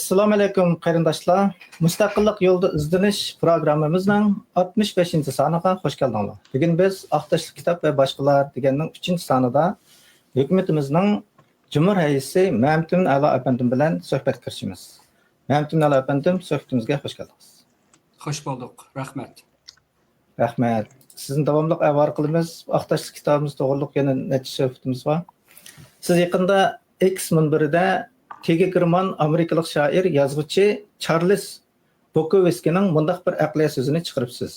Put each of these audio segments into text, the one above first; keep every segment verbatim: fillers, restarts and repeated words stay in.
ئەسسالامۇئەلەيكۇم، قېرىنداشلار. مۇستەقىللىق يولىدا ئىزدىنىش پروگراممىمىزنىڭ ئاتمىش بەشىنچى سانىغا خوش كەلدىڭلار. بۈگۈن بىز ئاق تاشلىق كىتاب ۋە باشقىلار دېگەننىڭ ئۈچىنچى سانىدا ھۆكۈمىتىمىزنىڭ جۇمھۇر رەئىسى مەمتىمىن ئەلا ئەپەندىم بىلەن سۆھبەتكە كىرىشىمىز. مەمتىمىن ئەلا ئەپەندىم، سۆھبىتىمىزگە خوش كەلدىڭىز. خوش بولدۇق. رەھمەت. رەھمەت. سىزنى داۋاملىق ئەۋارە قىلىمىز. ئاق تاشلىق كىتابىمىز توغرۇلۇق يەنە نەچچە سۆھبىتىمىز بار. سىز يېقىندا ئېكس مۇنبىرىدە تېگى گېرمان ئامېرىكىلىق شائىر، يازغۇچى چارلىس بوكوۋسكىنىڭ مۇنداق بىر ئەقلىيە سۆزىنى چىقىرىپسىز.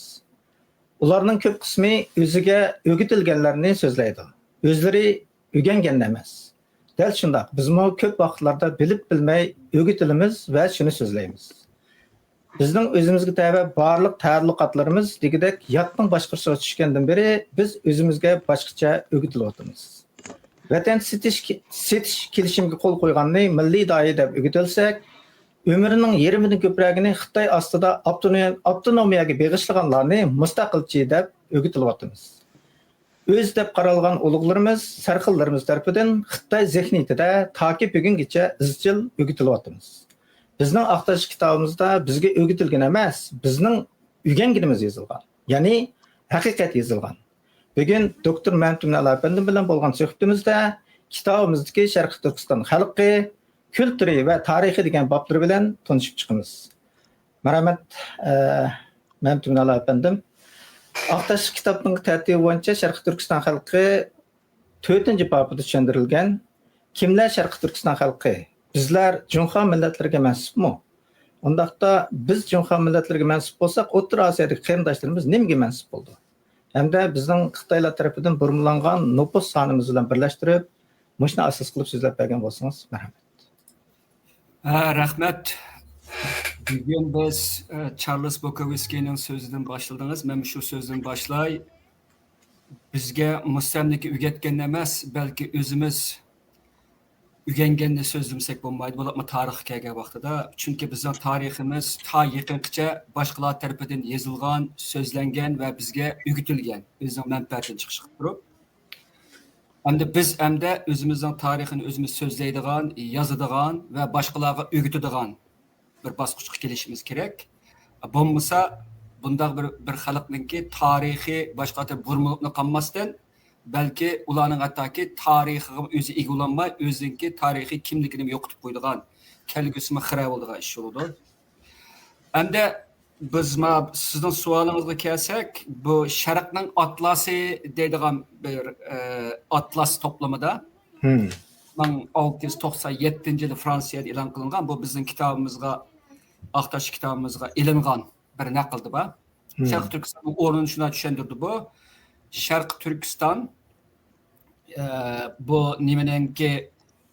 ئۇلارنىڭ كۆپ قىسمى ئۆزىگە ئۆگىتىلگەنلەرنى سۆزلەيدۇ. ئۆزلىرى ئۆگەنگەن ئەمەس. دەل شۇنداق، بىزمۇ كۆپ ۋاقىتلاردا بىلىپ بىلمەي ئۆگىتىلىمىز ۋە شۇنى سۆزلەيمىز. بىزنىڭ ئۆزىمىزگە تەۋە بارلىق تەئەللۇقاتلىرىمىز دېگۈدەك ياتنىڭ باشقۇرۇشىغا چۈشكەندىن بېرى بىز ئۆزىمىزگە باشقىچە ئۆگىتىلىۋاتىمىز. ۋەتەن سېتىش، سېتىش كېلىشىمىگە قول قويغاننى مىللىي داھىي دەپ ئۆگىتىلسەك، ئۆمرىنىڭ يېرىمىدىن كۆپرەكىنى خىتاي ئاستىدا ئاپتونو-، ئاپتونومىيەگە بېغىشلىغانلارنى مۇستەقىلچى دەپ ئۆگىتىلىۋاتىمىز. ئۆز دەپ قارالغان ئۇلۇغلىرىمىز، سەرخىللىرىمىز تەرىپىدىن خىتاي زېھنىيىتىدە تاكى بۈگۈنگىچە ئىزچىل ئۆگىتىلىۋاتىمىز. بىزنىڭ ئاق تاشلىق كىتابىمىزدا بىزگە ئۆگىتىلگىنى ئەمەس، بىزنىڭ ئۆگەنگىنىمىز يېزىلغان. يەنى ھەقىقەت يېزىلغان. بۈگۈن دوكتور مەمتىمىن ئەلا ئەپەندىم بىلەن بولغان سۆھبىتىمىزدە كىتابىمىزدىكى شەرقىي تۈركىستان خەلقى، كۈلتۈرى ۋە تارىخى دېگەن بابلىرى بىلەن تونۇشۇپ چىقىمىز. مەرھەمەت، ئە، مەمتىمىن ئەلا ئەپەندىم. ئاق تاشلىق كىتابنىڭ تەرتىپى بويىچە شەرقىي تۈركىستان خەلقى تۆتىنچى بابىدا چۈشەندۈرۈلگەن. كىملەر شەرقىي تۈركىستان خەلقى؟ بىزلەر جۇڭخۇا مىللەتلىرىگە مەنسۇپمۇ؟ ئۇنداقتا بىز جۇڭخۇا مىللەتلىرىگە مەنسۇپ بولساق، ئوتتۇرا ئاسىيادىكى قېرىنداشلىرىمىز نېمىگە مەنسۇپ بولىدۇ؟ ھەمدە بىزنىڭ خىتايلار تەرىپىدىن بۇرمىلانغان نوپۇس سانىمىز بىلەن بىرلەشتۈرۈپ، مۇشۇنى ئاساس قىلىپ سۆزلەپ بەرگەن بولسىڭىز، مەرھەمەت. ھە، رەھمەت. بۈگۈن بىز، ئە، چارلىز بوكوۋسكىينىڭ سۆزىدىن باشلىدىڭىز. مەن شۇ سۆزدىن باشلاي. بىزگە مۇستەملىكە ئۆگەتكەن ئەمەس، بەلكى ئۆزىمىز ئۆگەنگەننى سۆزلىمىسەك بولمايدۇ، بولۇپمۇ تارىخقا كەلگەن ۋاقتىدا. چۈنكى بىزنىڭ تارىخىمىز تا يېقىنقىچە باشقىلار تەرىپىدىن يېزىلغان، سۆزلەنگەن ۋە بىزگە ئۆگىتىلگەن، ئۆزىنىڭ مەنپەئەتىدىن چىقىش قىلىپ تۇرۇپ. ئەمدى بىز ئەمدى ئۆزىمىزنىڭ تارىخىنى ئۆزىمىز سۆزلەيدىغان، يازىدىغان ۋە باشقىلارغا ئۆگىتىدىغان بىر باسقۇچقا كېلىشىمىز كېرەك. بولمىسا، بۇنداق بىر، بىر خەلقنىڭكى تارىخى باشقىلارغا بۇرمىلىپلا قالماستىن، بەلكى ئۇلارنىڭ ھەتتاكى تارىخىغا ئۆزى ئىگە بولالماي، ئۆزىنىڭكى تارىخىي كىملىكىنى يوقىتىپ قويىدىغان، كەلگۈسىمۇ خىرە بولىدىغان ئىش بولىدۇ. ئەمدى بىز ما-، سىزنىڭ سوئالىڭىزغا كەلسەك، بۇ شەرقنىڭ ئاتلاسى دەيدىغان بىر، ئە، ئاتلاس توپلىمىدا مىڭ ئالتە يۈز توقسان يەتتىنچى يىلى فرانسىيەدە ئېلان قىلىنغان، بۇ بىزنىڭ كىتابىمىزغا، ئاق تاش كىتابىمىزغا ئېلىنغان بىر نەقىلدە بار. شەرقىي تۈركىستاننىڭ ئورنىنى شۇنداق چۈشەندۈردى بۇ. شەرقىي تۈركىستان، ئە، بۇ نېمىنىڭكى،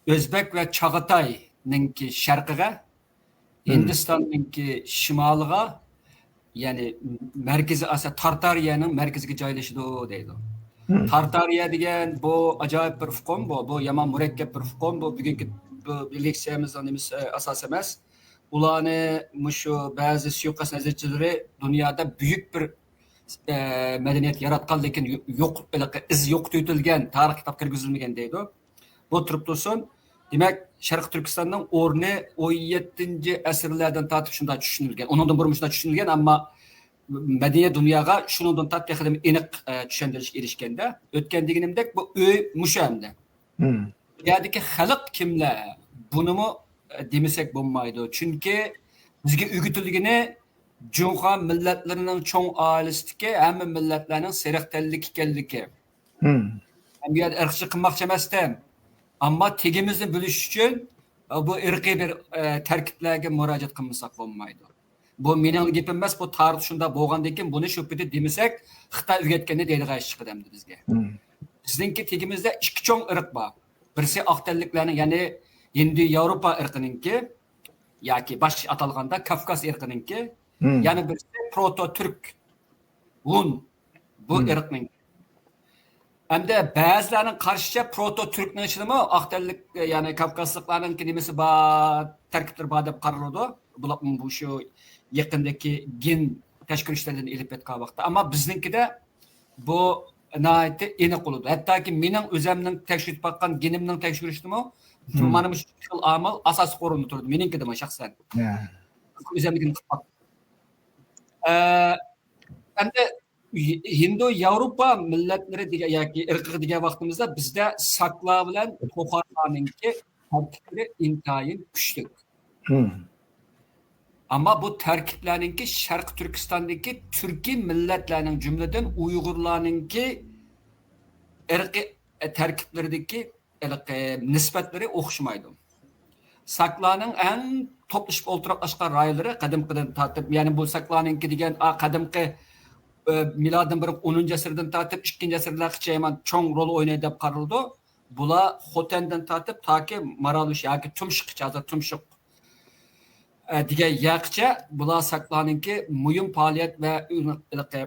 ئۆزبەك ۋە چاغاتاينىڭكى شەرقىگە، ھىندىستاننىڭكى شىمالىغا، يەنى مەركىزىي ئاسىيا، تارتارىيەنىڭ مەركىزىگە جايلىشىدۇ دەيدۇ. تارتارىيە دېگەن بۇ ئاجايىپ بىر ئۇقۇم بۇ. بۇ يامان مۇرەككەپ بىر ئۇقۇم بۇ. بۈگۈنكى بۇ لېكسىيەمىزنىڭ نېمىسى، ئە، ئاساسى ئەمەس. ئۇلارنى مۇشۇ بەزى سۇيىقەست نەزەرچىلىرى دۇنيادا بۈيۈك بىر، ئە، مەدەنىيەت ياراتقان، لېكىن يو-، يوق، ھېلىقى ئىز يوقىتىۋېتىلگەن، تارىخ كىتاب كىرگۈزۈلمىگەن دەيدۇ. بۇ تۇرۇپ تۇرسۇن، دېمەك، شەرقىي تۈركىستاننىڭ ئورنى ئون يەتتىنچى ئەسىرلەردىن تارتىپ شۇنداق چۈشىنىلگەن. ئۇنىڭدىن بۇرۇن شۇنداق چۈشىنىلگەن، ئەمما مەدەنىيەت دۇنياغا شۇنىڭدىن تارتىپ تېخىمۇ ئېنىق، ئە، چۈشەندۈرۈشكە ئېرىشكەندە، ئۆتكەن دېگىنىمدەك، بۇ ئۆي مۇشۇ ئەمدى. بۇ يەردىكى خەلق كىملەر؟ بۇنىمۇ، ئە، دېمىسەك بولمايدۇ. چۈنكى بىزگە ئۆگىتىلگىنى جۇڭخۇا مىللەتلىرىنىڭ چوڭ ئائىلىسىدىكى ھەممە مىللەتلەرنىڭ سېرىق تەنلىك ئىكەنلىكى. ھەم بۇ يەردە ئىرقچىلىق قىلماقچى ئەمەستىم. ئەمما تېگىمىزنى بۆلۈش ئۈچۈن، ئە، بۇ ئىرقىي بىر، ئە، تەركىبلەرگە مۇراجىئەت قىلمىساق بولمايدۇ. بۇ مېنىڭ گېپىم ئەمەس، بۇ تارىختا شۇنداق بولغاندىن كېيىن بۇنى شۇ پېتى دېمىسەك، خىتاي ئۆگەتكەننى دەيدىغان ئىش چىقىدۇ ئەمدى بىزگە. بىزنىڭكى تېگىمىزدە ئىككى چوڭ ئىرق بار. بىرسى ئاق تەنلىكلەرنىڭ، يەنى ھىندى ياۋروپا ئىرقىنىڭكى ياكى باشقىچە ئاتالغاندا كاۋكاز ئىرقىنىڭكى، يەنە بىرسى پروتو تۈرك، ھون، بۇ ئىرقنىڭكى. ئەمدى بەزىلەرنىڭ قارىشىچە، پروتو تۈركنىڭ ئىچىدىمۇ ئاق تەنلىك، يەنى كاۋكازلىقلارنىڭكى نېمىسى بار، تەركىبلىرى بار دەپ قارىلىدۇ. بۇلار بۇ شۇ يېقىندىكى گېن تەكشۈرۈشلەردىن ئېلىپ ئېيتقان ۋاقىتتا. ئەمما بىزنىڭكىدە بۇ ناھايىتى ئېنىق بولىدۇ. ھەتتاكى مېنىڭ ئۆزەمنىڭ تەكشۈرۈپ باققان گېنىمنىڭ تەكشۈرۈشىدىمۇ مم. مانا مۇشۇ خىل ئامىل ئاساسلىق ئورۇندا تۇرىدۇ، مېنىڭكىدىمۇ شەخسەن. يا. ئۆزۈمنىڭكىنى قىلىپ باقتىم. ئە، ئەمدى ھىندو ياۋروپا مىللەتلىرى دېگەن ياكى ئىرقىغا دېگەن ۋاقتىمىزدا بىزدە ساكلار بىلەن توخارلارنىڭكى تەركىبلىرى ئىنتايىن كۈچلۈك. مم. ئەمما بۇ تەركىبلەرنىڭكى شەرقىي تۈركىستاندىكى تۈركىي مىللەتلەرنىڭ، جۈملىدىن ئۇيغۇرلارنىڭكى ئىرقىي تەركىبلىرىدىكى ھېلىقى نىسبەتلىرى ئوخشىمايدۇ. ساكلارنىڭ ئەڭ توپلىشىپ ئولتۇراقلاشقان رايونلىرى قەدىمكىدىن تارتىپ، يەنى بۇ ساكلارنىڭكى دېگەن، ئا، قەدىمكى، ئە، مىلادىدىن بۇرۇن ئونىنچى ئەسىردىن تارتىپ ئىككىنچى ئەسىرلەرگىچە يامان چوڭ رول ئوينايدۇ دەپ قارىلىدۇ. بۇلار خوتەندىن تارتىپ تاكى مارالبېشى ياكى تۇمشۇققىچە، ھازىر تۇمشۇق، ئە، دېگەن يەرگىچە بۇلار ساكلارنىڭكى مۇھىم پائالىيەت ۋە ئۆ-، ھېلىقى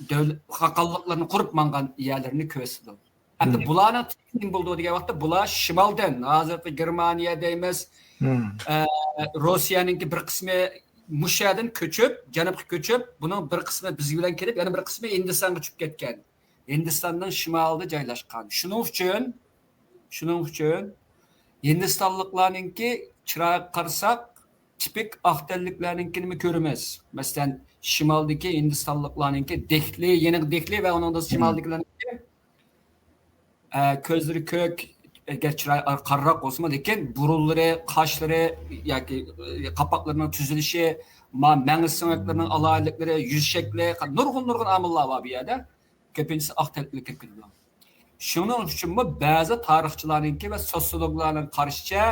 دۆل-، خاقانلىقلىرىنى قۇرۇپ ماڭغان يەرلىرىنى كۆرسىتىدۇ. ئەمدى مم. بۇلارنىڭ نېمە بولىدۇ دېگەن ۋاقىتتا، بۇلار شىمالدىن، ھازىرقى گېرمانىيە دەيمىز، مم. ئە، روسىيەنىڭكى بىر قىسمى مۇشۇ يەردىن كۆچۈپ، جەنۇبقا كۆچۈپ، بۇنىڭ بىر قىسمى بىز بىلەن كېلىپ، يەنە بىر قىسمى ھىندىستانغا چۈشۈپ كەتكەن. ھىندىستاننىڭ شىمالىدا جايلاشقان. شۇنىڭ ئۈچۈن، شۇنىڭ ئۈچۈن ھىندىستانلىقلارنىڭكى چىرايىغا قارىساق، تىپىك ئاق تەنلىكلەرنىڭكىنىمۇ كۆرىمىز. مەسىلەن، شىمالدىكى ھىندىستانلىقلارنىڭكى دېھلى، يېنىق دېھلى ۋە ئۇنىڭدا مم. شىمالدىكىلەرنىڭكى، ئە، كۆزلىرى كۆك، ئەگەر چىرايى قارىراق بولسىمۇ، لېكىن بۇرۇنلىرى، قاشلىرى ياكى، ئە، قاپاقلىرىنىڭ تۈزۈلۈشى، ما-، مەڭگە سۆڭەكلىرىنىڭ ئالاھىدىلىكلىرى، يۈز شەكلى، نۇرغۇن، نۇرغۇن ئامىللار بار بۇ يەردە. كۆپىنچىسى ئاق تەنلىكلەر كىرىپ كېتىدۇ. شۇنىڭ ئۈچۈنمۇ بەزى تارىخچىلارنىڭكى ۋە سوتسىيولوگلارنىڭ قارىشىچە،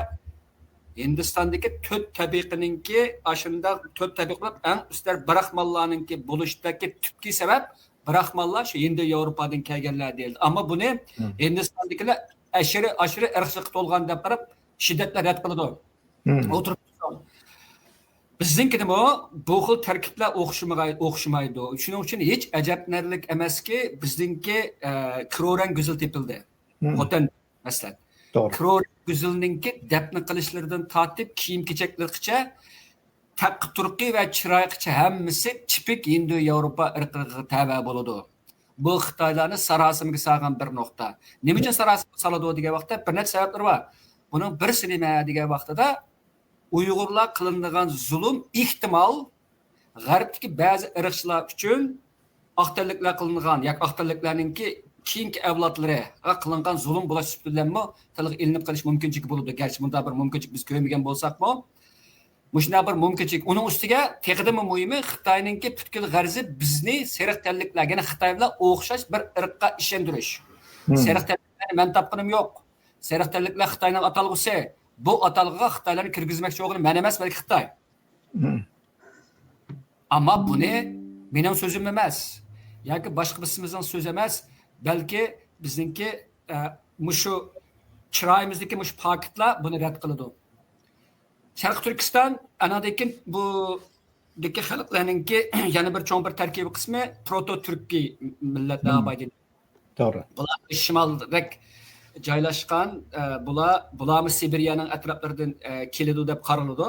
ھىندىستاندىكى تۆت تەبىقىنىڭكى ئاشۇنداق تۆت تەبىقە بولۇپ، ئەڭ ئۈستەر براخمانلارنىڭكى بولۇشىدىكى تۈپكى سەۋەب، براخمانلار شۇ ھىندى ياۋروپادىن كەلگەنلەر دېيىلدى. ئەمما بۇنى مم. ھىندىستاندىكىلەر ئەشىرى، ئاشىرى ئىرقچىلىققا تولغان دەپ قاراپ، شىددەت بىلەن رەت قىلىدۇ. مم. ئولتۇرۇپ تۇرساڭ. بىزنىڭكىدىمۇ بۇ خىل تەركىبلەر ئوخشىمىغاي-، ئوخشىمايدۇ. شۇنىڭ ئۈچۈن ھېچ ئەجەبلىنەرلىك ئەمەسكى، بىزنىڭكى، ئە، كرورەن گۈزىل تېپىلدى. مم. خوتەن، مەسىلەن. توغرا. كرورەن گۈزىلنىڭكى دەپنە قىلىشلىرىدىن تارتىپ كىيىم-كېچەكلىرىگىچە تەققا-تۇرقى ۋە چىرايىغىچە ھەممىسى تىپىك ھىندى ياۋروپا ئىرقىغا تەۋە بولىدۇ. بۇ خىتايلارنى ساراسىمىگە سالغان بىر نۇقتا. نېمە ئۈچۈن ساراسىمىگە سالىدۇ دېگەن ۋاقىتتا، بىر نەچچە سەۋەبلىرى بار. بۇنىڭ بىرسى نېمە دېگەن ۋاقتىدا، ئۇيغۇرلار قىلىنىدىغان زۇلۇم ئېھتىمال غەربتىكى بەزى ئىرقچىلار ئۈچۈن ئاق تەنلىكلەر قىلىنغان ياكى ئاق تەنلىكلەرنىڭكى كېيىنكى ئەۋلادلىرىغا قىلىنغان زۇلۇم بولۇش سۈپىتى بىلەنمۇ تىلغا ئېلىنىپ قېلىش مۇمكىنچىلىكى بولىدۇ. گەرچە مۇنداق بىر مۇمكىنچىلىك بىز كۆرمىگەن بولساقمۇ، مۇشۇنداق بىر مۇمكىنچىلىك. ئۇنىڭ ئۈستىگە تېخىدىنمۇ مۇھىمى، خىتاينىڭكى پۈتكۈل غەرىزى بىزنى سېرىق تەنلىكلەر، يەنى خىتاي بىلەن ئوخشاش بىر ئىرققا ئىشەندۈرۈش. مم. سېرىق تەنلىكلەرنى مەن تاپقىنىم يوق. سېرىق تەنلىكلەر خىتاينىڭ ئاتالغۇسى. بۇ ئاتالغۇغا خىتايلارنى كىرگۈزمەكچى بولغىنى مەن ئەمەس، بەلكى خىتاي. مم. ئەمما بۇنى مېنىڭ سۆزۈم ئەمەس ياكى باشقا بىرسىمىزنىڭ سۆزى ئەمەس، بەلكى بىزنىڭكى، ئە، مۇشۇ چىرايىمىزدىكى مۇشۇ پاكىتلار بۇنى رەت قىلىدۇ. شەرقىي تۈركىستان، ئانىڭدىن كېيىن بۇدىكى خەلقلەرنىڭكى يەنە بىر چوڭ بىر تەركىبىي قىسمى پروتو تۈركىي مىللەتلەر مم. بايدى. توغرا. بۇلار شىمالدەك جايلاشقان، ئە، بۇلار، بۇلارمۇ سىبىرىيەنىڭ ئەتراپلىرىدىن، ئە، كېلىدۇ دەپ قارىلىدۇ.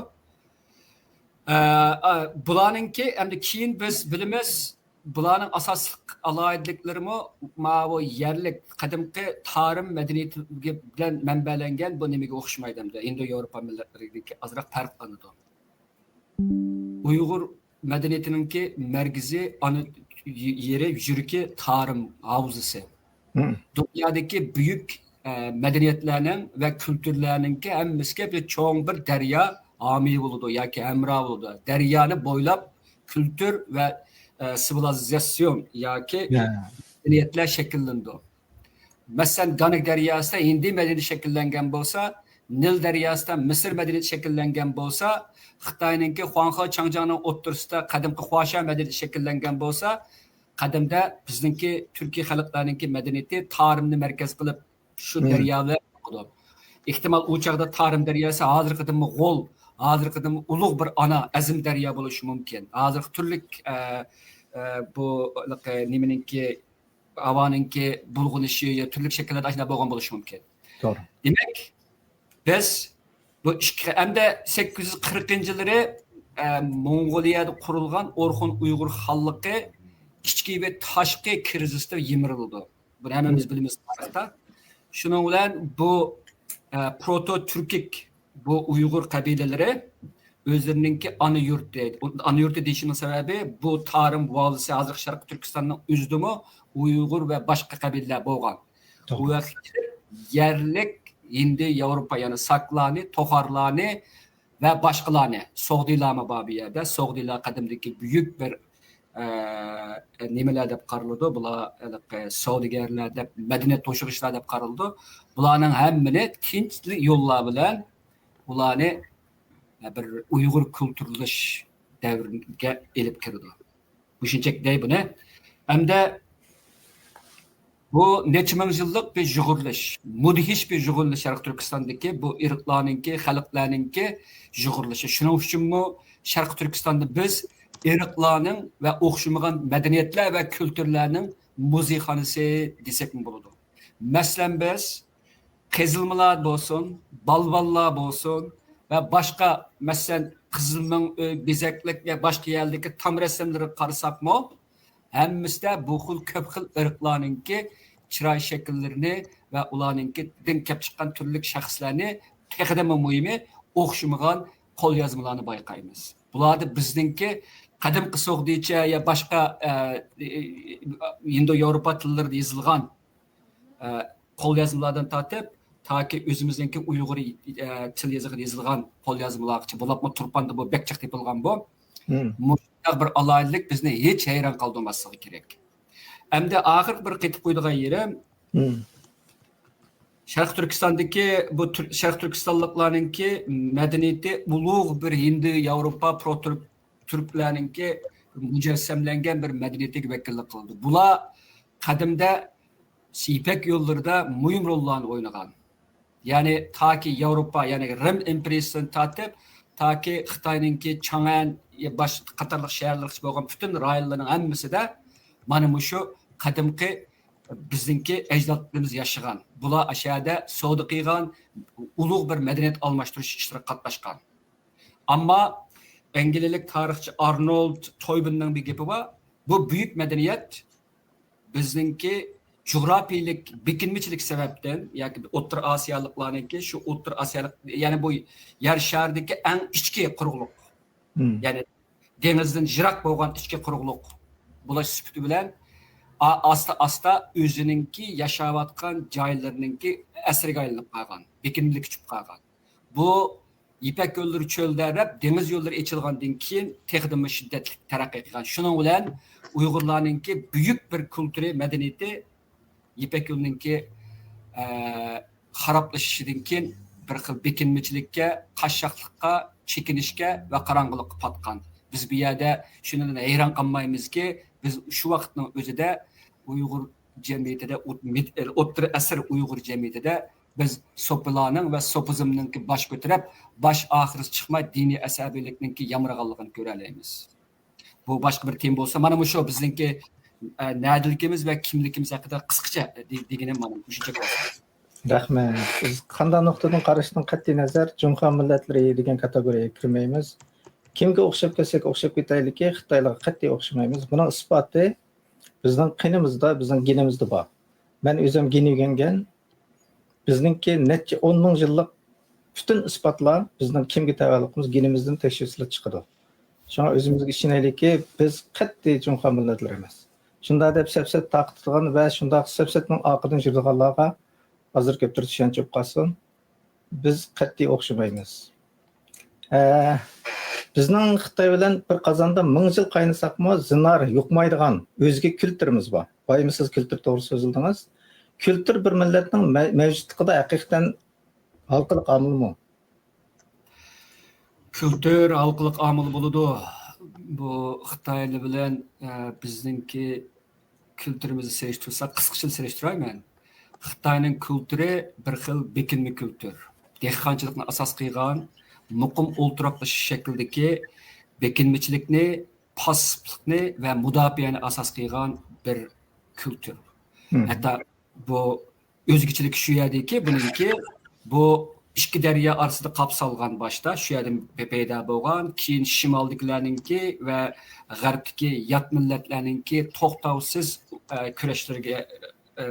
ئە، ئە، بۇلارنىڭكى، ئەمدى كېيىن بىز بىلىمىز، بۇلارنىڭ ئاساسلىق ئالاھىدىلىكلىرىمۇ ماۋۇ يەرلىك قەدىمكى تارىم مەدەنىيىتى بىلەن مەنبەلەنگەن بۇ نېمىگە ئوخشىمايدۇ ئەمدى. ھىندو ياۋروپا مىللەتلىرىدىكى ئازراق پەرقلىنىدۇ. ئۇيغۇر مەدەنىيىتىنىڭكى مەركىزى، ئانا يېرى، يۈرىكى تارىم ھاۋزىسى. مم. دۇنيادىكى بۈيۈك، ئە، مەدەنىيەتلەرنىڭ ۋە كۈلتۈرلەرنىڭكى ھەممىسىگە بىر چوڭ بىر دەريا ھامىي بولىدۇ ياكى ھەمراھ بولىدۇ. دەريانى بويلاپ كۈلتۈر ۋە، ئە، سىۋىلىزاتسىيون ياكى يا. مەدەنىيەتلەر شەكىللىنىدۇ. مەسىلەن، گانگ دەرياسىدا ھىندى مەدەنىيىتى شەكىللەنگەن بولسا، نىل دەرياسىدا مىسىر مەدەنىيىتى شەكىللەنگەن بولسا، خىتاينىڭكى خۇاڭخې چاڭجياڭنىڭ ئوتتۇرىسىدا قەدىمكى خۇاشياۋ مەدەنىيىتى شەكىللەنگەن بولسا، قەدىمدە بىزنىڭكى تۈركىي خەلقلەرنىڭكى مەدەنىيىتى تارىمنى مەركەز قىلىپ شۇ مم. دەريا بىلەن بولىدۇ. ئېھتىمال، ئۇ چاغدا تارىم دەرياسى ھازىرقىدىنمۇ غول، ھازىرقىدىنمۇ ئۇلۇغ بىر ئانا، ئەزىم دەريا بولۇشى مۇمكىن. ھازىرقى تۈرلۈك، ئە، ئە، بۇ، نېمىنىڭكى، ھاۋانىڭكى بۇلغىنىشى يا تۈرلۈك شەكىللەردە ئاشۇنداق بولغان بولۇشى مۇمكىن. توغرا. دېمەك، بىز بۇ ئىككى، ئەمدى سەككىز يۈز قىرىقىنچى يىللىرى، ئە، موڭغۇلىيەدە قۇرۇلغان ئورخۇن ئۇيغۇر خانلىقى ئىچكى ۋە تاشقى كىرىزىستا يىمىرىلىدۇ. بۇنى ھەممىمىز بىلىمىز تارىختا. شۇنىڭ بىلەن بۇ ئە، پروتو تۈركىك بۇ ئۇيغۇر قەبىلىلىرى ئۆزلىرىنىڭكى ئانا يۇرتى، ئانا يۇرتى دېيىشىمنىڭ سەۋەبى، بۇ تارىم ۋالىسى، ھازىرقى شەرقىي تۈركىستاننىڭ ئۆزىدىمۇ ئۇيغۇر ۋە باشقا قەبىلىلەر بولغان. ئۇ توغرا. ۋاقىتتا يەرلىك ھىندى ياۋروپا، يەنى ساكلارنى، توخارلارنى ۋە باشقىلارنى، سوغدىلارمۇ بار بۇ يەردە. سوغدىلار قەدىمدىكى بۈيۈك بىر، ئە، نېمىلەر دەپ قارىلىدۇ. بۇلار ھېلىقى سودىگەرلەر دەپ، مەدەنىيەت توشۇغۇچىلار دەپ قارىلىدۇ. بۇلارنىڭ ھەممىنى تىنچلىق يوللار بىلەن ئۇلارنى، ئە، بىر ئۇيغۇر كۇلتۇرلاش دەۋرىگە ئېلىپ كىرىدۇ. مۇشۇنچەك دەي بۇنى. ھەمدە بۇ نەچچە مىڭ يىللىق بىر يۇغۇرۇلۇش، مۇدھىش بىر يۇغۇرۇلۇش شەرقىي تۈركىستاندىكى بۇ ئىرقلارنىڭكى، خەلقلەرنىڭكى يۇغۇرۇلۇشى. شۇنىڭ ئۈچۈنمۇ شەرقىي تۈركىستاندا بىز ئىرقلارنىڭ ۋە ئوخشىمىغان مەدەنىيەتلەر ۋە كۈلتۈرلەرنىڭ مۇزېيخانىسى دېسەكمۇ بولىدۇ. مەسىلەن، بىز قېزىلمىلار بولسۇن، بالۋانلار بولسۇن ۋە باشقا، مەسىلەن، قىزىلمىڭ ئۆي، بېزەكلىك ۋە باشقا يەردىكى تام رەسىملىرىگە قارىساقمۇ، ھەممىسىدە بۇ خىل كۆپ خىل ئىرقلارنىڭكى چىراي شەكىللىرىنى ۋە ئۇلارنىڭكىدىن كەپ چىققان تۈرلۈك شەخسلەرنى، تېخىدىنمۇ مۇھىمى، ئوخشىمىغان قوليازمىلارنى بايقايمىز. بۇلاردا بىزنىڭكى قەدىمكى سوغدىچە يا باشقا، ئە، ئە، ھىندو ياۋروپا تىللىرىدا يېزىلغان، ئە، قوليازمىلاردىن تارتىپ، تاكى ئۆزىمىزنىڭكى ئۇيغۇر، ئە، تىل يېزىقىدا يېزىلغان قوليازمىلارغىچە، بولۇپمۇ تۇرپاندا بۇ بەك جىق تېپىلغان بۇ. مم. مۇشۇنداق بىر ئالاھىدىلىك بىزنى ھېچ ھەيران قالدۇرماسلىقى كېرەك. ئەمدى ئاخىرقى بىر قېتىپ قويىدىغان يېرىم، مم. شەرقىي تۈركىستاندىكى بۇ تۈر-، شەرقىي تۈركىستانلىقلارنىڭكى مەدەنىيىتى ئۇلۇغ بىر ھىندى، ياۋروپا، پرو-، تۈرك-، تۈركلەرنىڭكى مۇجەسسەملەنگەن بىر مەدەنىيىتىگە ۋەكىللىك قىلىدۇ. بۇلار قەدىمدە يىپەك يوللىرىدا مۇھىم روللارنى ئوينىغان. يەنى تاكى ياۋروپا، يەنى رىم ئىمپېرىيىسىدىن تارتىپ، تاكى خىتاينىڭكى چاڭئەن، باش قاتارلىق شەھەرلەرگىچە بولغان پۈتۈن رايونلارنىڭ ھەممىسىدە مانا مۇشۇ قەدىمكى بىزنىڭكى ئەجدادلىرىمىز ياشىغان. بۇلار ئاشۇ يەردە سودا قىلغان، ئۇلۇغ بىر مەدەنىيەت ئالماشتۇرۇش ئىشلىرىغا قاتناشقان. ئەمما ئەنگلىيەلىك تارىخچى ئارنولد تويبىننىڭ بىر گېپى بار. بۇ بۈيۈك مەدەنىيەت بىزنىڭكى جۇغراپىيىلىك بېكىنمىچىلىك سەۋەبتىن ياكى ئوتتۇرا ئاسىيالىقلارنىڭكى شۇ ئوتتۇرا ئاسىيالىق، يەنى بۇ يەر شارىدىكى ئەڭ ئىچكى قۇرۇقلۇق، مم. يەنى دېڭىزدىن يىراق بولغان ئىچكى قۇرۇقلۇق بولۇش سۈپىتى بىلەن ئا-، ئاستا-ئاستا ئۆزىنىڭكى ياشاۋاتقان جايلىرىنىڭكى ئەسىرىگە ئايلىنىپ قالغان، بېكىنمىلىككە چۈشۈپ قالغان. بۇ يىپەك يوللىرى چۆلدەرەپ، دېڭىز يوللىرى ئېچىلغاندىن كېيىن تېخىدىنمۇ شىددەتلىك تەرەققىي قىلغان. شۇنىڭ بىلەن ئۇيغۇرلارنىڭكى بۈيۈك بىر كۇلتۇرى، مەدەنىيىتى يىپەك يولىنىڭكى، ئە، خارابلىشىشىدىن كېيىن بىر خىل بېكىنمىچىلىككە، قاششاقلىققا، چېكىنىشكە ۋە قاراڭغۇلۇققا پاتقان. بىز بۇ يەردە شۇنىڭدىن ھەيران قالمايمىزكى، بىز شۇ ۋاقىتنىڭ ئۆزىدە ئۇيغۇر جەمئىيىتىدە، ئوت-، مىد-، ئوتتۇرا ئەسىر ئۇيغۇر جەمئىيىتىدە بىز سوپىلارنىڭ ۋە سوپىزمنىڭكى باش كۆتۈرۈپ، باش ئاخىرى چىقماي دىنىي ئەسەبىيلىكنىڭكى يامرىغانلىقىنى كۆرەلەيمىز. بۇ باشقا بىر تېما بولسا، مانا مۇشۇ بىزنىڭكى، ئە، نەدىلىكىمىز ۋە كىملىكىمىز ھەققىدە قىسقىچە دې-، دېگىنىم مانا مۇشۇنچە بولسا. رەھمەت. بىز قانداق نۇقتىدىن قاراشتىن قەتئىينەزەر، جۇڭخۇا مىللەتلىرى دېگەن كاتېگورىيەگە كىرمەيمىز. كىمگە ئوخشاپ كەتسەك ئوخشاپ كېتەيلىكى، خىتايلارغا قەتئىي ئوخشىمايمىز. بۇنىڭ ئىسپاتى بىزنىڭ قېنىمىزدا، بىزنىڭ گېنىمىزدە بار. مەن ئۆزۈم گېن ئۆگەنگەن. بىزنىڭكى نەچچە ئون مىڭ يىللىق پۈتۈن ئىسپاتلار بىزنىڭ كىمگە تەۋەلىكىمىز گېنىمىزدىن تەكشۈرسىلا چىقىدۇ. شۇڭا ئۆزىمىزگە ئىشىنەيلىكى، بىز قەتئىي جۇڭخۇا مىللەتلىرى ئەمەس. شۇنداق دەپ سەپسەت تارقىتىدىغان ۋە شۇنداق سەپسەتنىڭ ئارقىدىن يۈرىدىغانلارغا ھازىر كۆپتۇر چۈشەنچە بولۇپ قالسۇن. بىز قەتئىي ئوخشىمايمىز. ئە، بىزنىڭ خىتاي بىلەن بىر قازاندا مىڭ يىل قاينىساقمۇ زىنھار يۇقمايدىغان ئۆزگە كۈلتۈرىمىز بار. بايىمى سىز كۈلتۈر توغرىسىدا سۆزلىدىڭىز. كۈلتۈر بىر مىللەتنىڭ مە-، مەۋجۇتلۇقىدا ھەقىقەتەن ھالقىلىق ئامىلمۇ؟ كۈلتۈر ھالقىلىق ئامىل بولىدۇ. بۇ خىتايلار بىلەن، ئە، بىزنىڭكى كۈلتۈرىمىزنى سېلىشتۇرساق، قىسقىچە سېلىشتۇراي مەن. خىتاينىڭ كۈلتۈرى بىر خىل بېكىنمە كۈلتۈر. دېھقانچىلىقنى ئاساس قىلغان، مۇقىم ئولتۇراقلىشىش شەكلىدىكى بېكىنمىچىلىكنى، پاسسىپلىقنى ۋە مۇداپىئەنى ئاساس قىلغان بىر كۈلتۈر. مم. ھەتتا بۇ ئۆزگىچىلىكى شۇ يەردىكى، بۇنىڭكى بۇ ئىككى دەريا ئارىسىدا قاپسالغان باشتا، شۇ يەردىن پەيدا بولغان، كېيىن شىمالدىكىلەرنىڭكى ۋە غەربتىكى يات مىللەتلەرنىڭكى توختاۋسىز، ئە، كۈرەشلىرىگە، ئە،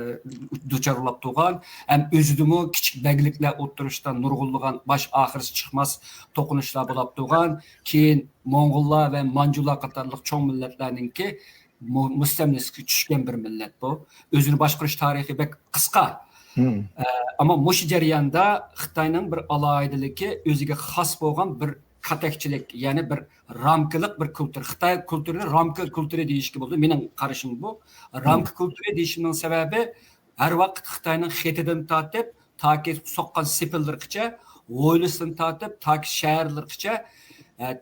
دۇچارلاپ تۇرغان، ھەم ئۆزىدىمۇ كىچىك بەگلىكلەر ئوتتۇرىسىدا نۇرغۇنلىغان باش ئاخىرسى چىقماس توقۇنۇشلار بولاپ تۇرغان، كېيىن موڭغۇللار ۋە مانجۇلار قاتارلىق چوڭ مىللەتلەرنىڭكى مۇ-، مۇستەملىكىسىگە چۈشكەن بىر مىللەت بۇ. ئۆزىنى باشقۇرۇش تارىخى بەك قىسقا. ئە، ئەمما مۇشۇ جەرياندا خىتاينىڭ بىر ئالاھىدىلىكى، ئۆزىگە خاس بولغان بىر كاتەكچىلىك، يەنى بىر رامكىلىق بىر كۇلتۇر. خىتاي كۇلتۇرىنى رامكا كۇلتۇرى دېيىشكە بولىدۇ. مېنىڭ قارىشىم بۇ. رامكا كۇلتۇرى دېيىشىمنىڭ سەۋەبى، ھەر ۋاقىت خىتاينىڭ خېتىدىن تارتىپ، تاكى سوققان سېپىللىرىغىچە، ھويلىسىدىن تارتىپ، تاكى شەھەرلىرىغىچە، ئە،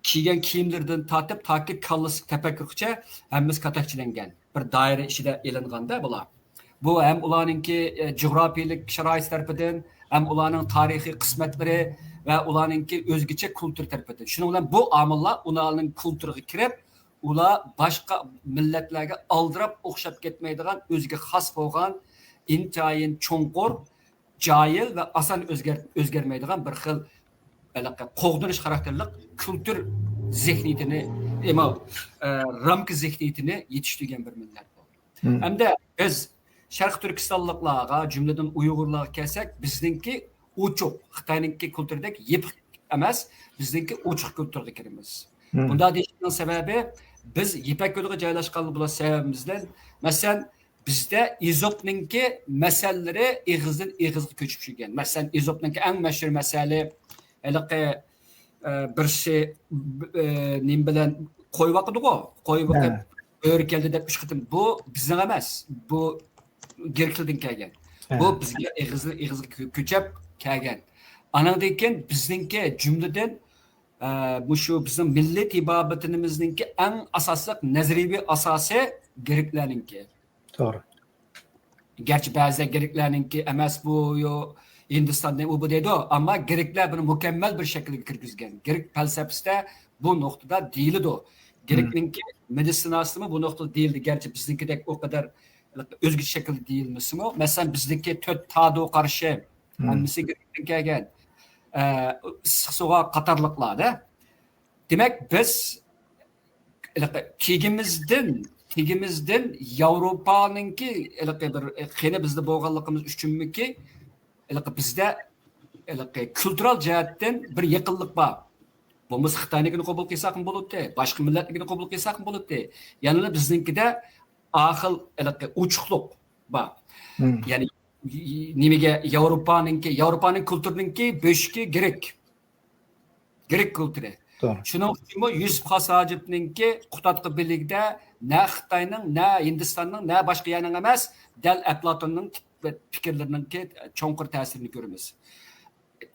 كىيگەن كىيىملىرىدىن تارتىپ، تاكى كاللىسى تەپەككۇرىغىچە ھەممىسى كاتەكچىلەنگەن. بىر دائىرە ئىچىدە ئېلىنغاندا بۇلار. بۇ ھەم ئۇلارنىڭكى، ئە، جۇغراپىيەلىك شارائىتى تەرىپىدىن، ھەم ئۇلارنىڭ تارىخىي قىسمەتلىرى ۋە ئۇلارنىڭكى ئۆزگىچە كۇلتۇر تەرىپىدىن. شۇنىڭ بىلەن بۇ ئامىللار ئۇلارنىڭ كۇلتۇرىغا كىرىپ، ئۇلار باشقا مىللەتلەرگە ئالدىراپ ئوخشاپ كەتمەيدىغان، ئۆزىگە خاس بولغان، ئىنتايىن چوڭقۇر، جايىل ۋە ئاسان ئۆزگەر-، ئۆزگەرمەيدىغان بىر خىل ھېلىقى قوغدىنىش خاراكتېرلىك كۇلتۇر زېھنىيىتىنى، ئەمما، ئە، رامكا زېھنىيىتىنى يېتىشتۈرگەن بىر مىللەت بۇ. ھەمدە بىز شەرقىي تۈركىستانلىقلارغا، جۈملىدىن ئۇيغۇرلارغا كەلسەك، بىزنىڭكى ئوچۇق، خىتاينىڭكى كۇلتۇرىدەك يېپىق ئەمەس، بىزنىڭكى ئوچۇق كۇلتۇرغا كىرىمىز. بۇنداق دېيىشنىڭ سەۋەبى، بىز يىپەك يولىغا جايلاشقان بولۇش سەۋەبىمىزدىن، مەسىلەن، بىزدە ئېزوپنىڭكى مەسەللىرى ئېغىزدىن ئېغىزغا كۆچۈپ يۈرگەن. مەسىلەن، ئېزوپنىڭكى ئەڭ مەشھۇر مەسەلى، ھېلىقى، ئە، بىرسى، ئە، نېمە بىلەن قوي باقىدىغۇ؟ قوي باقىپ، بۆرە كەلدى دەپ ئۈچ قېتىم. بۇ بىزنىڭ ئەمەس. بۇ گرېكلەردىن كەلگەن. بۇ بىزگە ئېغىزدىن ئېغىزغا كۆ-، كۆچۈپ كەلگەن. ئانىڭدىن كېيىن بىزنىڭكى، جۈملىدىن، ئە، مۇشۇ بىزنىڭ مىللىي تېبابىتىمىزنىڭكى ئەڭ ئاساسلىق نەزەرىيەۋى ئاساسى گرېكلەرنىڭكى. توغرا. گەرچە بەزىلەر گرېكلەرنىڭكى ئەمەس بۇ، يو، ھىندىستاننى ئۇ بۇ دەيدۇ، ئەمما گرېكلەر بۇنى مۇكەممەل بىر شەكىلگە كىرگۈزگەن. گرېك پەلسەپىسىدە بۇ نۇقتىدا دېيىلىدۇ. گرېكنىڭكى مېدىتسىناسىمۇ بۇ نۇقتىدا دېيىلدى. گەرچە بىزنىڭكىدەك ئۇ قەدەر ئۆزگىچە شەكىلدە دېيىلمىسىمۇ، مەسىلەن، بىزنىڭكى تۆت تادو قارىشى، ھەممىسى گرېكتىن كەلگەن. ئە، ئىسسىق سۇغا قاتارلىقلاردا. دېمەك، بىز ھېلىقى تېگىمىزدىن، تېگىمىزدىن ياۋروپانىڭكى ھېلىقى بىر، قېنى بىزدە بولغانلىقىمىز ئۈچۈنمىكى، ھېلىقى بىزدە ھېلىقى كۇلتۇرال جەھەتتىن بىر يېقىنلىق بار. بولمىسا خىتاينىڭكىنى قوبۇل قىلساقمۇ بولاتتى، باشقا مىللەتنىڭكىنى قوبۇل قىلساقمۇ بولاتتى. يەنىلا بىزنىڭكىدە ئاخىل ھېلىقى ئوچۇقلۇق بار. يەنى نېمىگە ياۋروپانىڭكى، ياۋروپانىڭ كۇلتۇرىنىڭكى بۆشۈكى گرېك. گرېك كۇلتۇرى. شۇنىڭ ئۈچۈنمۇ يۈسۈپ خاس ھاجىپنىڭكى قۇتادغۇ بىلىكىدە نە خىتاينىڭ، نە ھىندىستاننىڭ، نە باشقا يەرنىڭ ئەمەس، دەل ئەپلاتوننىڭ پىكىرلىرىنىڭكى چوڭقۇر تەسىرىنى كۆرىمىز.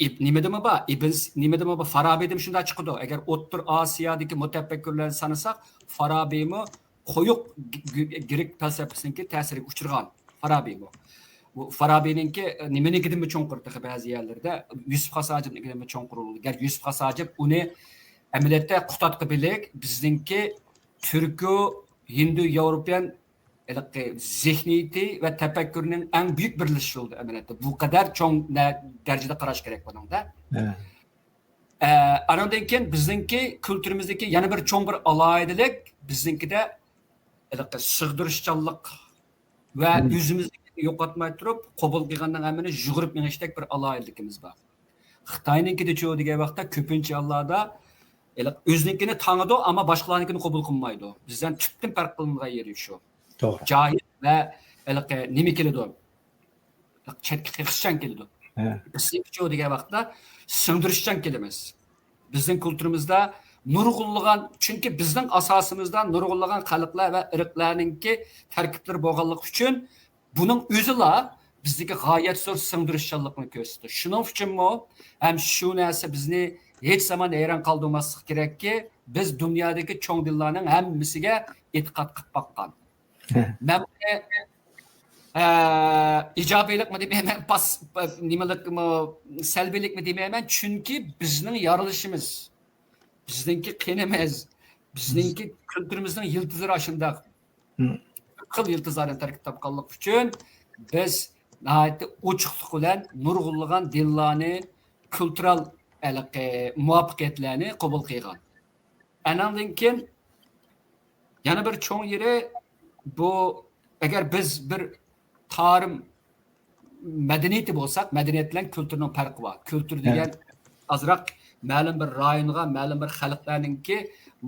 ئىب-، نېمىدىمۇ بار؟ ئىبن س-، نېمىدىمۇ بار؟ فارابىدىمۇ شۇنداق چىقىدۇ. ئەگەر ئوتتۇرا ئاسىيادىكى مۇتەپەككۇرلارنى سانىساق، فارابىمۇ قويۇق گ-، گ-، گرېك پەلسەپىسىنىڭكى تەسىرىگە ئۇچرىغان. فارابىمۇ. بۇ فارابىنىڭكى، ئە، نېمىنىڭكىدىنمۇ چوڭقۇر تېخى بەزى يەرلىرىدە. يۈسۈپ خاس ھاجىپنىڭكىدىنمۇ چوڭقۇر بولىدۇ. گەرچە يۈسۈپ خاس ھاجىپ ئۇنى ئەمەلىيەتتە قۇتادغۇ بىلىك بىزنىڭكى تۈركو ھىندۇ ياۋروپىيەن ھېلىقى زېھنىيىتى ۋە تەپەككۇرنىڭ ئەڭ بۈيۈك بىرلىشىشى بولدى ئەمەلىيەتتە. بۇ قەدەر چوڭ نە-، دەرىجىدە قاراش كېرەك بۇنىڭدا. ئە، ئانىڭدىن كېيىن بىزنىڭكى كۈلتۈرىمىزدىكى يەنە بىر چوڭ بىر ئالاھىدىلىك، بىزنىڭكىدە ھېلىقى سىغدۇرۇشچانلىق ۋە ئۆزىمىزنى يوقاتماي تۇرۇپ، قوبۇل قىلغاننىڭ ھەممىنى يۇغۇرۇپ مېڭىشتەك بىر ئالاھىدىلىكىمىز بار. خىتاينىڭكىدىچۇ دېگەن ۋاقىتتا كۆپىنچە ھاللاردا ھېلىقى ئۆزىنىڭكىنى تاڭىدۇ، ئەمما باشقىلارنىڭكىنى قوبۇل قىلمايدۇ. بىزدىن تۈپتىن پەرق قىلىنغان يېرى شۇ. جاھىل ۋە ھېلىقى نېمە كېلىدۇ؟ چەتكە قېقىشچان كېلىدۇ. بىزنىڭكىچۇ دېگەن ۋاقىتتا سىڭدۈرۈشچان كېلىمىز. بىزنىڭ كۇلتۇرىمىزدا نۇرغۇنلىغان، چۈنكى بىزنىڭ ئاساسىمىزدا نۇرغۇنلىغان خەلقلەر ۋە ئىرقلارنىڭكى تەركىبلىرى بولغانلىقى ئۈچۈن بۇنىڭ ئۆزىلا بىزدىكى غايەت زور سىڭدۈرۈشچانلىقنى كۆرسىتىدۇ. شۇنىڭ ئۈچۈنمۇ ھەم شۇ نەرسە بىزنى ھېچ زامان ھەيران قالدۇرماسلىقى كېرەككى، بىز دۇنيادىكى چوڭ دىنلارنىڭ ھەممىسىگە ئېتىقاد قىلىپ باققان. مەن بۇنى، ئە، ئىجابىيلىقمۇ دېمەيمەن، پاس-، نېمىلىكمۇ، سەلبىيلىكمۇ دېمەيمەن، چۈنكى بىزنىڭ يارىلىشىمىز، بىزنىڭكى قېنىمىز، بىزنىڭكى كۈلتۈرىمىزنىڭ يىلتىزلىرى ئاشۇنداق خىل يىلتىزلاردىن تەركىب تاپقانلىقى ئۈچۈن، بىز ناھايىتى ئوچۇقلۇق بىلەن نۇرغۇنلىغان دىنلارنى، كۇلتۇرال ھېلىقى مۇۋەپپەقىيەتلەرنى قوبۇل قىلغان. ئانىڭدىن كېيىن يەنە بىر چوڭ يېرى بۇ، ئەگەر بىز بىر تارىم مەدەنىيىتى بولساق، مەدەنىيەت بىلەن كۈلتۈرنىڭ پەرقى بار. كۈلتۈر دېگەن ئازراق مەلۇم بىر رايونغا، مەلۇم بىر خەلقلەرنىڭكى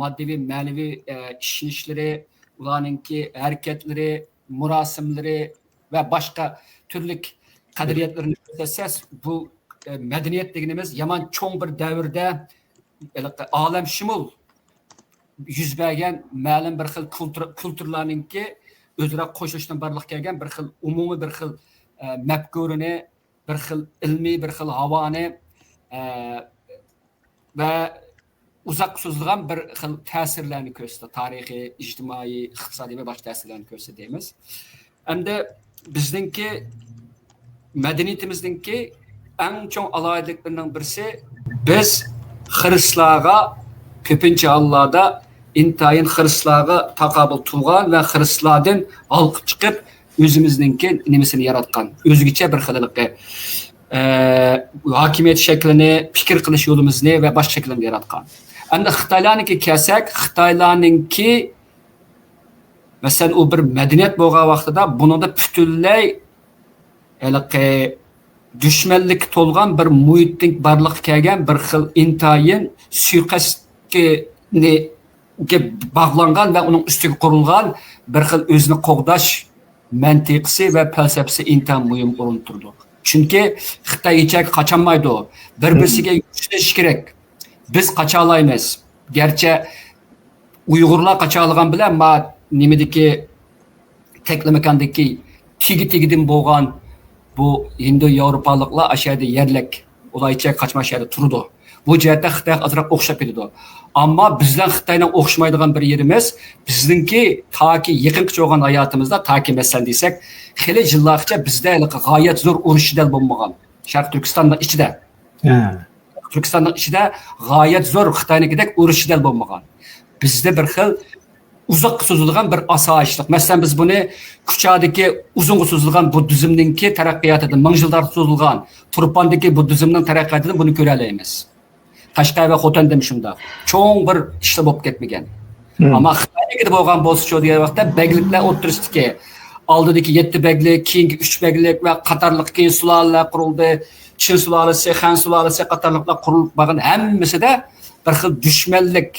ماددىي، مەنىۋى، ئە، ئىشىنىشلىرى، ئۇلارنىڭكى ھەرىكەتلىرى، مۇراسىملىرى ۋە باشقا تۈرلۈك قەدرىيەتلىرىنى كۆرسەتسە، بۇ، ئە، مەدەنىيەت دېگىنىمىز يامان چوڭ بىر دەۋردە ھېلىقى ئالەمشۇمۇل يۈز بەرگەن مەلۇم بىر خىل كۇلتۇر، كۇلتۇرلارنىڭكى ئۆزئارا قوشۇلۇشىدىن بارلىققا كەلگەن بىر خىل ئومۇمىي بىر خىل، ئە، مەپكۇرىنى، بىر خىل ئىلمىي، بىر خىل ھاۋانى، ئە، ۋە ئۇزاققا سوزۇلغان بىر خىل تەسىرلەرنى كۆرسىتىدۇ. تارىخىي، ئىجتىمائىي، ئىقتىسادىي ۋە باشقا تەسىرلەرنى كۆرسىتىدۇ دەيمىز. ئەمدى بىزنىڭكى مەدەنىيىتىمىزنىڭكى ئەڭ چوڭ ئالاھىدىلىكلىرىنىڭ بىرسى، بىز خىرىسلارغا كۆپىنچە ھاللاردا ئىنتايىن خىرىسلارغا تاقابىل تۇرغان ۋە خىرىسلاردىن ھالقىپ چىقىپ، ئۆزىمىزنىڭكى نېمىسىنى ياراتقان، ئۆزگىچە بىر خىل ھېلىقى، ئە، ھاكىمىيەت شەكلىنى، پىكىر قىلىش يولىمىزنى ۋە باشقا شەكىلنى ياراتقان. ئەمدى خىتايلارنىڭكى كەلسەك، خىتايلارنىڭكى، مەسىلەن، ئۇ بىر مەدەنىيەت بولغان ۋاقتىدا بۇنىڭدا پۈتۈنلەي ھېلىقى دۈشمەنلىككە تولغان بىر مۇھىتتىن بارلىققا كەلگەن بىر خىل ئىنتايىن سۇيىقەستكە باغلانغان ۋە ئۇنىڭ ئۈستىگە قۇرۇلغان بىر خىل ئۆزىنى قوغداش مەنتىقىسى ۋە پەلسەپىسى ئىنتايىن مۇھىم ئورۇن تۇرىدۇ. چۈنكى خىتاي ھېچ يەرگە قاچالمايدۇ. بىر-، مم، بىرسىگە يۈزلىنىش كېرەك. بىز قاچالايمىز. گەرچە ئۇيغۇرلار قاچالىغان بىلەن ما نېمىدىكى تەكلىماكاندىكى تېگى-تېگىدىن بولغان بۇ ھىندى ياۋروپالىقلار ئاشۇ يەردە يەرلىك. ئۇلار ھېچ يەرگە قاچماي ئاشۇ يەردە تۇرىدۇ. بۇ جەھەتتە خىتايغا ئازراق ئوخشاپ كېتىدۇ. ئەمما بىز بىلەن خىتاينىڭ ئوخشىمايدىغان بىر يېرىمىز، بىزنىڭكى تاكى يېقىنقىچە بولغان ھاياتىمىزدا، تاكى مەسىلەن دېسەك، خېلى يىللارغىچە بىزدە ھېلىقى غايەت زور ئۇرۇش جېدەل بولمىغان. شەرقىي تۈركىستاننىڭ ئىچىدە. ھە. تۈركىستاننىڭ ئىچىدە غايەت زور خىتاينىڭكىدەك ئۇرۇش جېدەل بولمىغان. بىزدە بىر خىل ئۇزاققا سوزۇلغان بىر ئاسايىشلىق. مەسىلەن، بىز بۇنى كۇچادىكى ئۇزۇنغا سوزۇلغان بۇددىزمنىڭكى تەرەققىياتىدىن، مىڭ يىللارغا سوزۇلغان تۇرپاندىكى بۇددىزمنىڭ تەرەققىياتىدىن بۇنى كۆرەلەيمىز. قەشقەر ۋە خوتەندە شۇنداق. چوڭ بىر ئىشلار بولۇپ كەتمىگەن. مم. ئەمما خىتاينىڭكىدە بولغان بولسىچۇ دېگەن ۋاقىتتا بەگلىكلەر ئوتتۇرىسىدىكى ئالدىدىكى يەتتە بەگلىك، كېيىنكى ئۈچ بەگلىك ۋە قاتارلىق كېيىن سۇلالىلەر قۇرۇلدى. چىن سۇلالىسى، خەن سۇلالىسى قاتارلىقلار قۇرۇلۇپ بارغان ھەممىسىدە بىر خىل دۈشمەنلىك،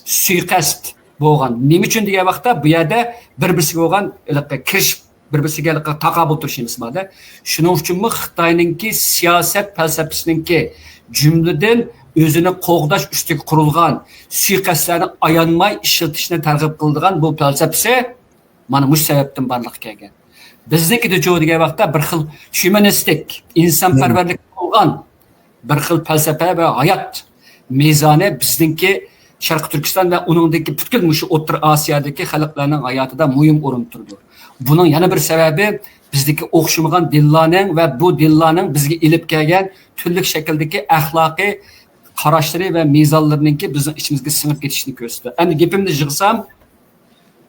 سۇيىقەست بولغان. نېمە ئۈچۈن دېگەن ۋاقىتتا بۇ يەردە بىر-، بىرسىگە بولغان ھېلىقى كىرىش، بىر-، بىرسىگە ھېلىقى تاقابىل تۇرۇش نېمىسى بار-دە. شۇنىڭ ئۈچۈنمۇ خىتاينىڭكى سىياسەت پەلسەپىسىنىڭكى، جۈملىدىن ئۆزىنى قوغداش ئۈستىگە قۇرۇلغان سۇيىقەستلەرنى ئايانماي ئىشلىتىشنى تەرغىب قىلىدىغان بۇ پەلسەپىسى مانا مۇشۇ سەۋەبتىن بارلىققا كەلگەن. بىزنىڭكىدىچۇ دېگەن ۋاقىتتا بىر خىل شۇمانىستىك، ئىنسانپەرۋەرلىك بولغان بىر خىل پەلسەپە ۋە ھايات مىزانى بىزنىڭكى شەرقىي تۈركىستان ۋە ئۇنىڭدىكى پۈتكۈل مۇشۇ ئوتتۇرا ئاسىيادىكى خەلقلەرنىڭ ھاياتىدا مۇھىم ئورۇن تۇرىدۇ. بۇنىڭ يەنە بىر سەۋەبى بىزدىكى ئوخشىمىغان دىنلارنىڭ ۋە بۇ دىنلارنىڭ بىزگە ئېلىپ كەلگەن تۈرلۈك شەكىلدىكى ئەخلاقىي قاراشلىرى ۋە مىزانلىرىنىڭكى بىزنىڭ ئىچىمىزگە سىڭىپ كېتىشىنى كۆرسىتىدۇ. ئەمدى گېپىمنى يىغسام،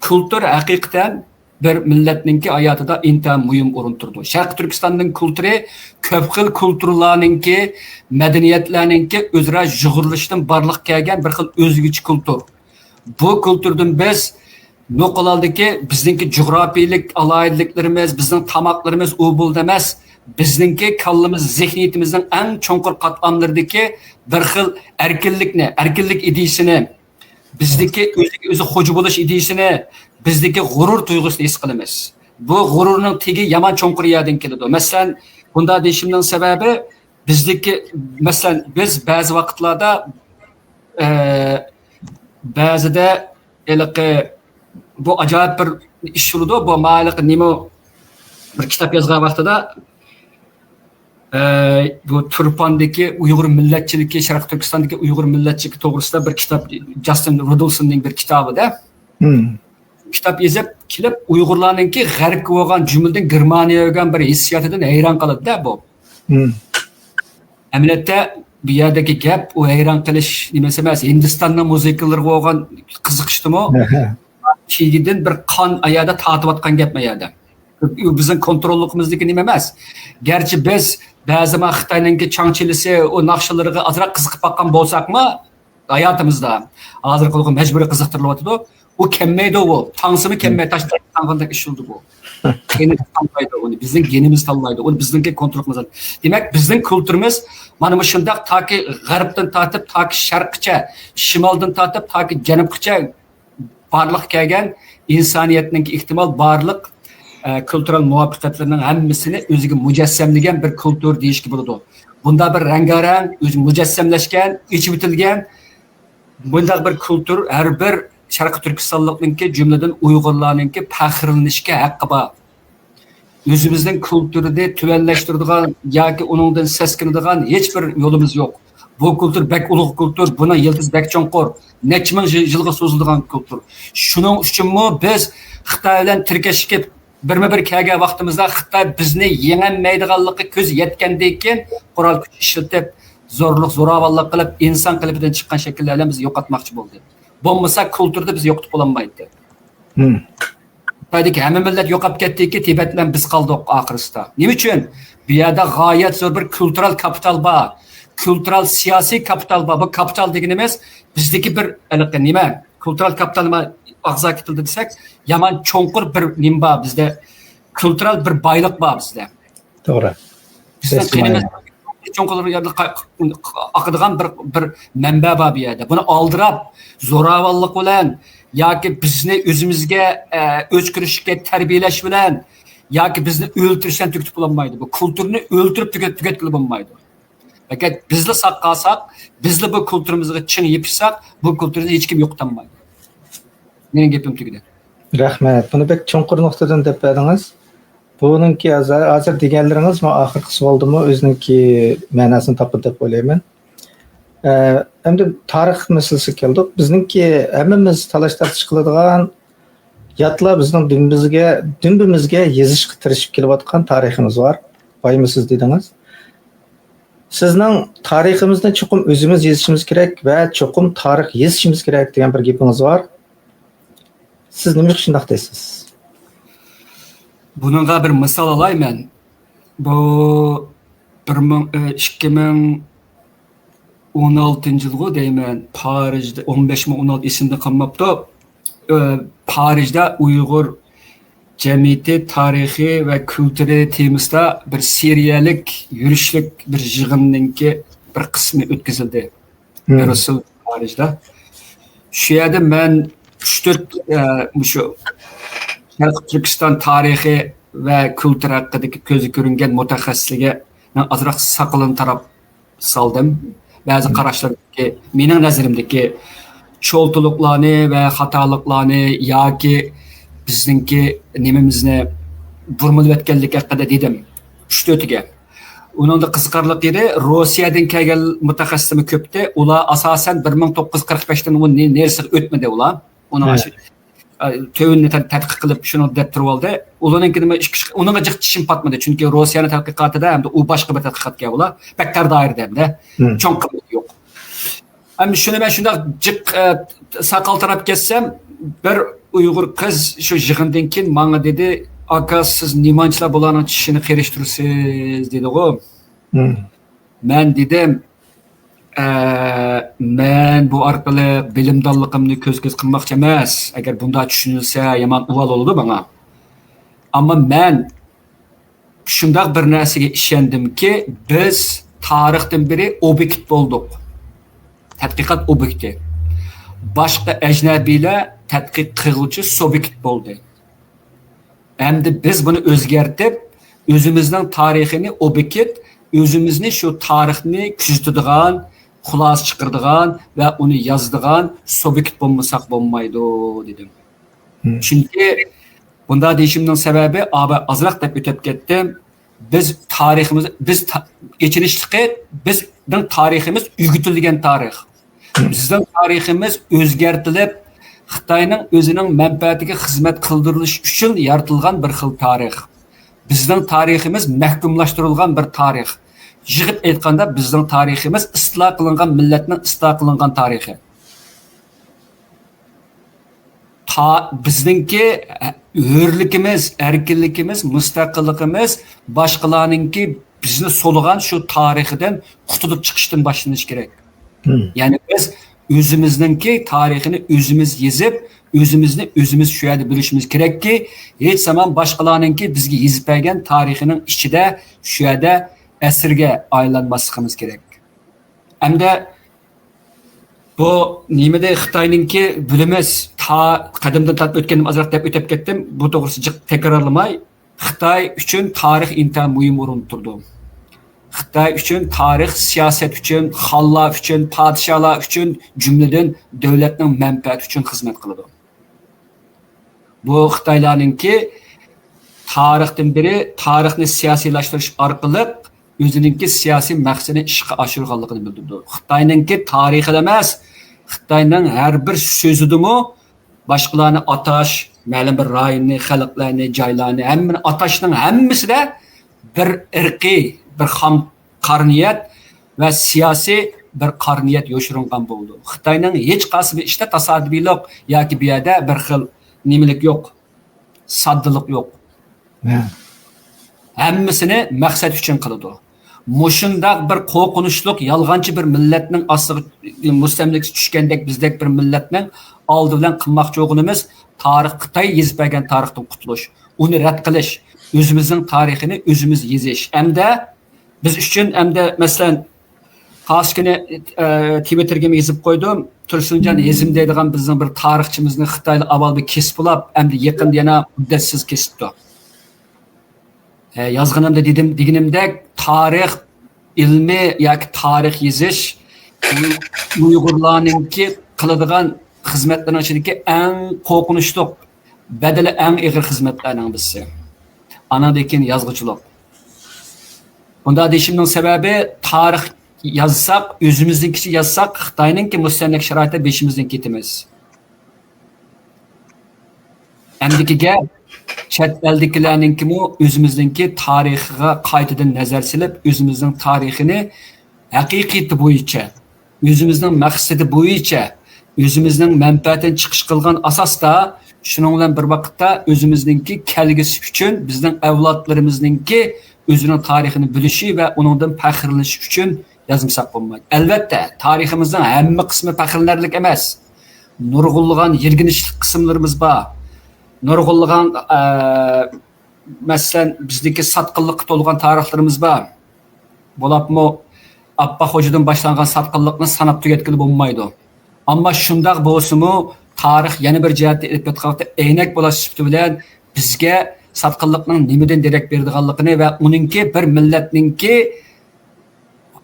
كۇلتۇر ھەقىقەتەن بىر مىللەتنىڭكى ھاياتىدا ئىنتايىن مۇھىم ئورۇن تۇرىدۇ. شەرقىي تۈركىستاننىڭ كۇلتۇرى كۆپ خىل كۇلتۇرلارنىڭكى، مەدەنىيەتلەرنىڭكى ئۆزئارا يۇغۇرۇلۇشىدىن بارلىققا كەلگەن بىر خىل ئۆزگىچە كۇلتۇر. بۇ كۇلتۇردىن بىز نوقۇل ھالدىكى بىزنىڭكى جۇغراپىيىلىك ئالاھىدىلىكلىرىمىز، بىزنىڭ تاماقلىرىمىز ئۇ بولىدۇ ئەمەس، بىزنىڭكى كاللىمىز، زېھنىيىتىمىزنىڭ ئەڭ چوڭقۇر قاتلاملىرىدىكى بىر خىل ئەركىنلىكنى، ئەركىنلىك ئىدىيىسىنى، بىزدىكى ئۆزىگە ئۆزى خوجا بولۇش ئىدىيىسىنى، بىزدىكى غۇرۇر تۇيغۇسىنى ھېس قىلىمىز. بۇ غۇرۇرنىڭ تېگى يامان چوڭقۇر يەردىن كېلىدۇ. مەسىلەن، بۇنداق دېيىشىمنىڭ سەۋەبى، بىزدىكى، مەسىلەن، بىز بەزى ۋاقىتلاردا، ئە، بەزىدە ھېلىقى، بۇ ئاجايىپ بىر ئىش بولىدۇ. بۇ مانا ھېلىقى نېمە بىر كىتاب يازغان ۋاقتىدا، ئە، بۇ تۇرپاندىكى ئۇيغۇر مىللەتچىلىكى، شەرقىي تۈركىستاندىكى ئۇيغۇر مىللەتچىلىكى توغرىسىدا بىر كىتاب، جاستىن رۇدولفسوننىڭ بىر كىتابىدا. مم. كىتاب يېزىپ كېلىپ، ئۇيغۇرلارنىڭكى غەربكە بولغان، جۈملىدىن گېرمانىيەگە بولغان بىر ھېسسىياتىدىن ھەيران قالىدۇ-دە بۇ. مم. ئەمەلىيەتتە بۇ يەردىكى گەپ ئۇ ھەيران قېلىش نېمىسى ئەمەس، ھىندىستاننىڭ مۇزىكىلىرىغا بولغان قىزىقىشتىمۇ. تېگىدىن بىر قان ئايادا تارتىۋاتقان گەپمۇ يەردە. بىزنىڭ كونتروللۇقىمىزدىكى نېمە ئەمەس. گەرچە بىز بەزى ما خىتاينىڭكى چاڭچىلىسى، ئۇ ناخشىلىرىغا ئازراق قىزىقىپ باققان بولساقمۇ، ھاياتىمىزدا ھازىرقى مەجبۇرىي قىزىقتۇرۇلۇۋاتىدۇ. ئۇ كەممەيدۇ ئۇ. تاڭسىمۇ كەممەي، تاش تاڭغاندەك ئىشلىدى بۇ. گېنى تاللايدۇ ئۇنى، بىزنىڭ گېنىمىز تاللايدۇ ئۇنى، بىزنىڭكى كونترول قىلمىسا. دېمەك، بىزنىڭ كۇلتۇرىمىز مانا مۇشۇنداق تاكى غەربتىن تارتىپ تاكى شەرققىچە، شىمالدىن تارتىپ تاكى جەنۇبقىچە بارلىققا كەلگەن ئىنسانىيەتنىڭ ئېھتىمال بارلىق، ئە، كۇلتۇرال مۇۋەپپەقىيەتلىرىنىڭ ھەممىسىنى ئۆزىگە مۇجەسسەملىگەن بىر كۇلتۇر دېيىشكە بولىدۇ. بۇنداق بىر رەڭگارەڭ، ئۆزى مۇجەسسەملەشكەن، ئېچىۋېتىلگەن، بۇنداق بىر كۇلتۇر ھەر بىر شەرقىي تۈركىستانلىقنىڭكى، جۈملىدىن ئۇيغۇرلارنىڭكى پەخىرلىنىشكە ھەققى بار. ئۆزىمىزنىڭ كۇلتۇرىنى تۆۋەنلەشتۈرىدىغان ياكى ئۇنىڭدىن سەسكىنىدىغان ھېچ بىر يولىمىز يوق. بۇ كۇلتۇر بەك ئۇلۇغ كۇلتۇر، بۇنىڭ يىلتىزى بەك چوڭقۇر، نەچچە مىڭ يىل-، يىلغا سوزۇلىدىغان كۇلتۇر. شۇنىڭ ئۈچۈنمۇ بىز خىتاي بىلەن تىركەشكە بىرمۇ بىر كەلگەن ۋاقتىمىزدا خىتاي بىزنى يېڭەلمەيدىغانلىقى كۆز يەتكەندىن كېيىن قورال كۈچ ئىشلىتىپ، زورلۇق، زوراۋانلىق قىلىپ، ئىنسان قېلىپىدىن چىققان شەكىللەر بىلەن بىزنى يوقاتماقچى بولدى. بولمىسا كۇلتۇرنى بىز يوقىتىپ بولالمايتتى. خىتايدىكى ھەممە مىللەت يوقاپ كەتتىكى، تىبەت بىلەن بىز قالدۇق ئاخىرسىدا. نېمە ئۈچۈن؟ بۇ يەردە غايەت زور بىر كۇلتۇرال كاپىتال بار. كۇلتۇرال سىياسىي كاپىتال بار. بۇ كاپىتال دېگىنىمىز بىزدىكى بىر ھېلىقى نېمە؟ كۇلتۇرال كاپىتال نېمە؟ ئاغزاكى تىلدا دېسەك، يامان چوڭقۇر بىر نېمە بار بىزدە. كۇلتۇرال بىر بايلىق بار بىزدە. توغرا. بىزنىڭ قېنىمىز چوڭقۇر يەردە ئاقىدىغان بىر، بىر مەنبە بار بۇ يەردە. بۇنى ئالدىراپ، زوراۋانلىق بىلەن ياكى بىزنى ئۆزىمىزگە، ئە، ئۆچ كىرىشكە تەربىيەلەش بىلەن ياكى بىزنى ئۆلتۈرۈش بىلەن تۈگىتىپ بولالمايدۇ. بۇ كۇلتۇرنى ئۆلتۈرۈپ تۈگەت-، تۈگەتكىلى بولمايدۇ. ئەگەر بىزلا ساق قالساق، بىزلا بۇ كۇلتۇرىمىزغا چىڭ يېپىشساق، بۇ كۇلتۇرنى ھېچكىم يوقىتالمايدۇ. مېنىڭ گېپىم تۈگىدى. رەھمەت. بۇنى بەك چوڭقۇر نۇقتىدىن دەپ بەردىڭىز. بۇنىڭكى ھازىر، ھازىر دېگەنلىرىڭىز مانا ئاخىرقىسى بولدىمۇ، ئۆزىنىڭكى مەناسىنى تاپىدۇ دەپ ئويلايمەن. ئە، ئەمدى تارىخ مەسىلىسىگە كەلدۇق. بىزنىڭكى ھەممىمىز تالاش-تارتىش قىلىدىغان، ياتلا بىزنىڭ دۈمبىمىزگە، دۈمبىمىزگە يېزىشقا تىرىشىپ كېلىۋاتقان تارىخىمىز بار. بايمۇ سىز دېدىڭىز. سىزنىڭ تارىخىمىزنى چوقۇم ئۆزىمىز يېزىشىمىز كېرەك ۋە چوقۇم تارىخ يېزىشىمىز كېرەك دېگەن بىر گېپىڭىز بار. سىز نېمىشقا شۇنداق دەيسىز؟ بۇنىڭغا بىر مىسال ئالاي مەن. بۇ بىر مىڭ، ئىككى مىڭ ئون ئالتىنچى يىلغۇ دەيمەن، پارىژدا، ئون بەش مىڭ ئون ئالتە، ئېسىمدە قالماپتۇ. ئە، پارىژدا ئۇيغۇر جەمئىيىتى، تارىخى ۋە كۈلتۈرى تېمىسىدا بىر سېرىيەلىك يۈرۈشلۈك بىر يىغىننىڭكى بىر قىسمى ئۆتكۈزۈلدى. بىرۇسسېل، پارىژدا. شۇ يەردە مەن ئۈچ تۆت، ئە، مۇشۇ شەرقىي تۈركىستان تارىخى ۋە كۈلتۈر ھەققىدىكى كۆزگە كۆرۈنگەن مۇتەخەسسىسلەرگە مەن ئازراق ساقىلىنى تاراپ سالدىم. بەزى قاراشلىرىمدىكى، مېنىڭ نەزىرىمدىكى چولتىلىقلارنى ۋە خاتالىقلارنى ياكى بىزنىڭكى نېمىمىزنى بۇرمىلىۋەتكەنلىكى ھەققىدە دېدىم. ئۈچ تۆتىگە. ئۇنىڭدا قىزىقارلىق يېرى، روسىيەدىن كەلگەن مۇتەخەسسىسمۇ كۆپتى. ئۇلار ئاساسەن بىر مىڭ توققۇز يۈز قىرىق بەشتىن ئۇ نې-، نېرىسىغا ئۆتمىدى ئۇلار. ئۇنىڭ ھە. ئاشۇ، ئە، تۆۋىنىنى تەت-، تەتقىق قىلىپ شۇنى دەپ تۇرۇۋالدى. ئۇلارنىڭكى نېمە ئىككى، ئۇنىڭغا جىق چىشىم پاتمىدى. چۈنكى روسىيەنىڭ تەتقىقاتىدا ھەمدە ئۇ باشقا بىر تەتقىقاتكەن ئۇلار. بەك تار دائىرىدە ھەمدە. چوڭ قىممىتى يوق. ئەمدى شۇنى مەن شۇنداق جىق، ئە، ساقال تاراپ كەتسەم، بىر ئۇيغۇر قىز شۇ يىغىندىن كېيىن ماڭا دېدى، «ئاكا، سىز نېمانچىلا بۇلارنىڭ چىشىنى قېرىشتۇرىسىز؟» دېدىغۇ. مەن دېدىم، «ئە، مەن بۇ ئارقىلىق بىلىمدانلىقىمنى كۆز-كۆز قىلماقچى ئەمەس. ئەگەر بۇنداق چۈشىنىلسە، يامان ئۇۋال بولىدۇ ماڭا. ئەمما مەن شۇنداق بىر نەرسىگە ئىشەندىمكى، بىز تارىختىن بېرى ئوبيېكت بولدۇق. تەتقىقات ئوبيېكتى. باشقا ئەجنەبىيلەر تەتقىق قىلغۇچى سۇبيېكت بولدى. ئەمدى بىز بۇنى ئۆزگەرتىپ، ئۆزىمىزنىڭ تارىخىنى ئوبيېكت، ئۆزىمىزنى شۇ تارىخنى كۆزىتىدىغان، خۇلاسە چىقىرىدىغان ۋە ئۇنى يازىدىغان سۇبيېكت بولمىساق بولمايدۇ» دېدىم. چۈنكى بۇنداق دېيىشىمنىڭ سەۋەبى، ئا-، ئازراق دەپ ئۆتۈپ كەتتىم. بىز تارىخىمىز، بىز تا-، ئېچىنىشلىقى، بىزنىڭ تارىخىمىز ئۆگىتىلگەن تارىخ. بىزنىڭ تارىخىمىز ئۆزگەرتىلىپ، خىتاينىڭ ئۆزىنىڭ مەنپەئەتىگە خىزمەت قىلدۇرۇلۇش ئۈچۈن يارىتىلغان بىر خىل تارىخ. بىزنىڭ تارىخىمىز مەھكۇملاشتۇرۇلغان بىر تارىخ. يىغىپ ئېيتقاندا، بىزنىڭ تارىخىمىز ئىستىلا قىلىنغان مىللەتنىڭ ئىستىلا قىلىنغان تارىخى. تا-، بىزنىڭكى ھۆرلۈكىمىز، ئەركىنلىكىمىز، مۇستەقىللىقىمىز باشقىلارنىڭكى بىزنى سولىغان شۇ تارىخىدىن قۇتۇلۇپ چىقىشتىن باشلىنىشى كېرەك. يەنى بىز ئۆزىمىزنىڭكى تارىخىنى ئۆزىمىز يېزىپ، ئۆزىمىزنى ئۆزىمىز شۇ يەردە بىلىشىمىز كېرەككى، ھېچ زامان باشقىلارنىڭكى بىزگە يېزىپ بەرگەن تارىخىنىڭ ئىچىدە، شۇ يەردە ئەسىرگە ئايلانماسلىقىمىز كېرەك. ئەمدى بۇ نېمىدى خىتاينىڭكى بىلىمىز تا قەدىمدىن تارتىپ ئۆتكەندىن ئازراق دەپ ئۆتۈپ كەتتىم. بۇ توغرىسىدا جىق تەكرارلىماي، خىتاي ئۈچۈن تارىخ ئىنتايىن مۇھىم ئورۇندا تۇرىدۇ. خىتاي ئۈچۈن تارىخ سىياسەت ئۈچۈن، خانلار ئۈچۈن، پادىشاھلار ئۈچۈن، جۈملىدىن دۆلەتنىڭ مەنپەئەتى ئۈچۈن خىزمەت قىلىدۇ. بۇ خىتايلارنىڭكى تارىختىن بېرى تارىخنى سىياسىيلاشتۇرۇش ئارقىلىق ئۆزىنىڭكى سىياسىي مەقسىتىنى ئىشقا ئاشۇرغانلىقىنى بىلدۈرىدۇ. خىتاينىڭكى تارىخىدا ئەمەس، خىتاينىڭ ھەر بىر سۆزىدىمۇ باشقىلارنى ئاتاش، مەلۇم بىر رايوننى، خەلقلەرنى، جايلارنى، ھەممىنى ئاتاشنىڭ ھەممىسىدە بىر ئىرقىي، بىر خام قارا نىيەت ۋە سىياسىي بىر قارا نىيەت يوشۇرۇنغان بولىدۇ. خىتاينىڭ ھېچ قايسى بىر ئىشتا تاسادىپىيلىق ياكى بۇ يەردە بىر خىل نېمىلىك يوق، ساددىلىق يوق. ھە. ھەممىسىنى مەقسەت ئۈچۈن قىلىدۇ. مۇشۇنداق بىر قورقۇنچلۇق، يالغانچى بىر مىللەتنىڭ ئاستىغا مۇستەملىكىسى چۈشكەندەك، بىزدەك بىر مىللەتنىڭ ئالدى بىلەن قىلماقچى بولغىنىمىز تارىخ، خىتاي يېزىپ بەرگەن تارىختىن قۇتۇلۇش، ئۇنى رەت قىلىش، ئۆزىمىزنىڭ تارىخىنى ئۆزىمىز يېزىش. ئەمدى بىز ئۈچۈن، ئەمدى مەسىلەن، قاسكىنى، ئە، تىۋىتتېرگىمۇ يېزىپ قويدۇم. تۇرسۇنجان ھېزىم دەيدىغان بىزنىڭ بىر تارىخچىمىزنى خىتايلار ئاۋۋال بىر كېسىپ ئۇلاپ، ئەمدى يېقىندا يەنە مۇددەتسىز كېسىپتۇ. ئە، يازغىنىمدا دېدىم، دېگىنىمدەك، تارىخ ئىلمى ياكى تارىخ يېزىش ئۇي-، ئۇيغۇرلارنىڭكى قىلىدىغان خىزمەتلىرىنىڭ ئىچىدىكى ئەڭ قورقۇنچلۇق، بەدىلى ئەڭ ئېغىر خىزمەتلەرنىڭ بىرسى. ئانىڭدىن كېيىن يازغۇچىلىق. بۇنداق دېيىشىمنىڭ سەۋەبى، تارىخ يازساق، ئۆزىمىزنىڭكىچە يازساق، خىتاينىڭكى مۇستەملىكە شارائىتىدا بېشىمىزدىن كېتىمىز. ئەمدىكى گەپ، چەت ئەلدىكىلەرنىڭكىمۇ ئۆزىمىزنىڭكى تارىخىغا قايتىدىن نەزەر سېلىپ، ئۆزىمىزنىڭ تارىخىنى ھەقىقىتى بويىچە، ئۆزىمىزنىڭ مەقسىتى بويىچە، ئۆزىمىزنىڭ مەنپەئەتىنى چىقىش قىلغان ئاساستا، شۇنىڭ بىلەن بىر ۋاقىتتا ئۆزىمىزنىڭكى كەلگۈسى ئۈچۈن، بىزنىڭ ئەۋلادلىرىمىزنىڭكى ئۆزىنىڭ تارىخىنى بىلىشى ۋە ئۇنىڭدىن پەخىرلىنىشى ئۈچۈن يازمىساق بولمايدۇ. ئەلۋەتتە، تارىخىمىزنىڭ ھەممە قىسمى پەخىرلىنەرلىك ئەمەس. نۇرغۇنلىغان يىرگىنچلىك قىسىملىرىمىز بار. نۇرغۇنلىغان، ئە، مەسىلەن، بىزدىكى ساتقىنلىققا تولغان تارىخلىرىمىز بار. بولۇپمۇ ئاپپاق خوجىدىن باشلانغان ساتقىنلىقنى ساناپ تۈگەتكىلى بولمايدۇ. ئەمما شۇنداق بولسىمۇ، تارىخ يەنە بىر جەھەتتە ئېلىپ ئېيتقان ۋاقىتتا ئەينەك بولاش سۈپىتى بىلەن بىزگە ساتقىنلىقنىڭ نېمىدىن دېرەك بېرىدىغانلىقىنى ۋە ئۇنىڭكى بىر مىللەتنىڭكى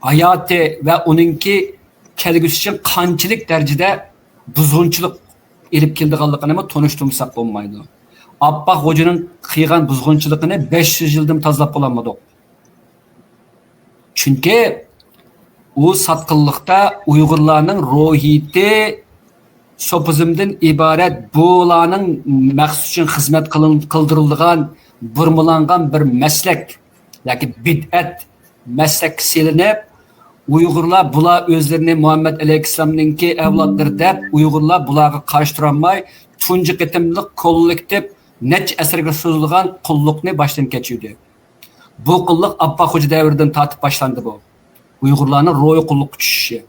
ھاياتى ۋە ئۇنىڭكى كەلگۈسى ئۈچۈن قانچىلىك دەرىجىدە بۇزغۇنچىلىق ئېلىپ كېلىدىغانلىقىنىمۇ تونۇشتۇرمىساق بولمايدۇ. ئاپپاق خوجىنىڭ قىلغان بۇزغۇنچىلىقىنى بەش يۈز يىلدىن تازىلاپ بولالمىدۇق. چۈنكى ئۇ ساتقىنلىقتا ئۇيغۇرلارنىڭ روھىيىتى سوپىزمدىن ئىبارەت، بۇلارنىڭ مەقسىتى ئۈچۈن خىزمەت قىلىن-، قىلدۇرۇلىدىغان، بۇرمىلانغان بىر مەسلەك ياكى بىدئەت مەسلەككە سېلىنىپ، ئۇيغۇرلار بۇلار ئۆزلىرىنى مۇھەممەد ئەلەيھىسسالامنىڭكى ئەۋلادلىرى دەپ، ئۇيغۇرلار بۇلارغا قارشى تۇرالماي، تۇنجى قېتىملىق كوللېكتىپ نەچچە ئەسىرگە سوزۇلغان قۇللۇقنى باشتىن كەچۈردى. بۇ قۇللۇق ئاپپاق خوجا دەۋرىدىن تارتىپ باشلاندى بۇ. ئۇيغۇرلارنىڭ روھىي قۇللۇققا چۈشۈشى.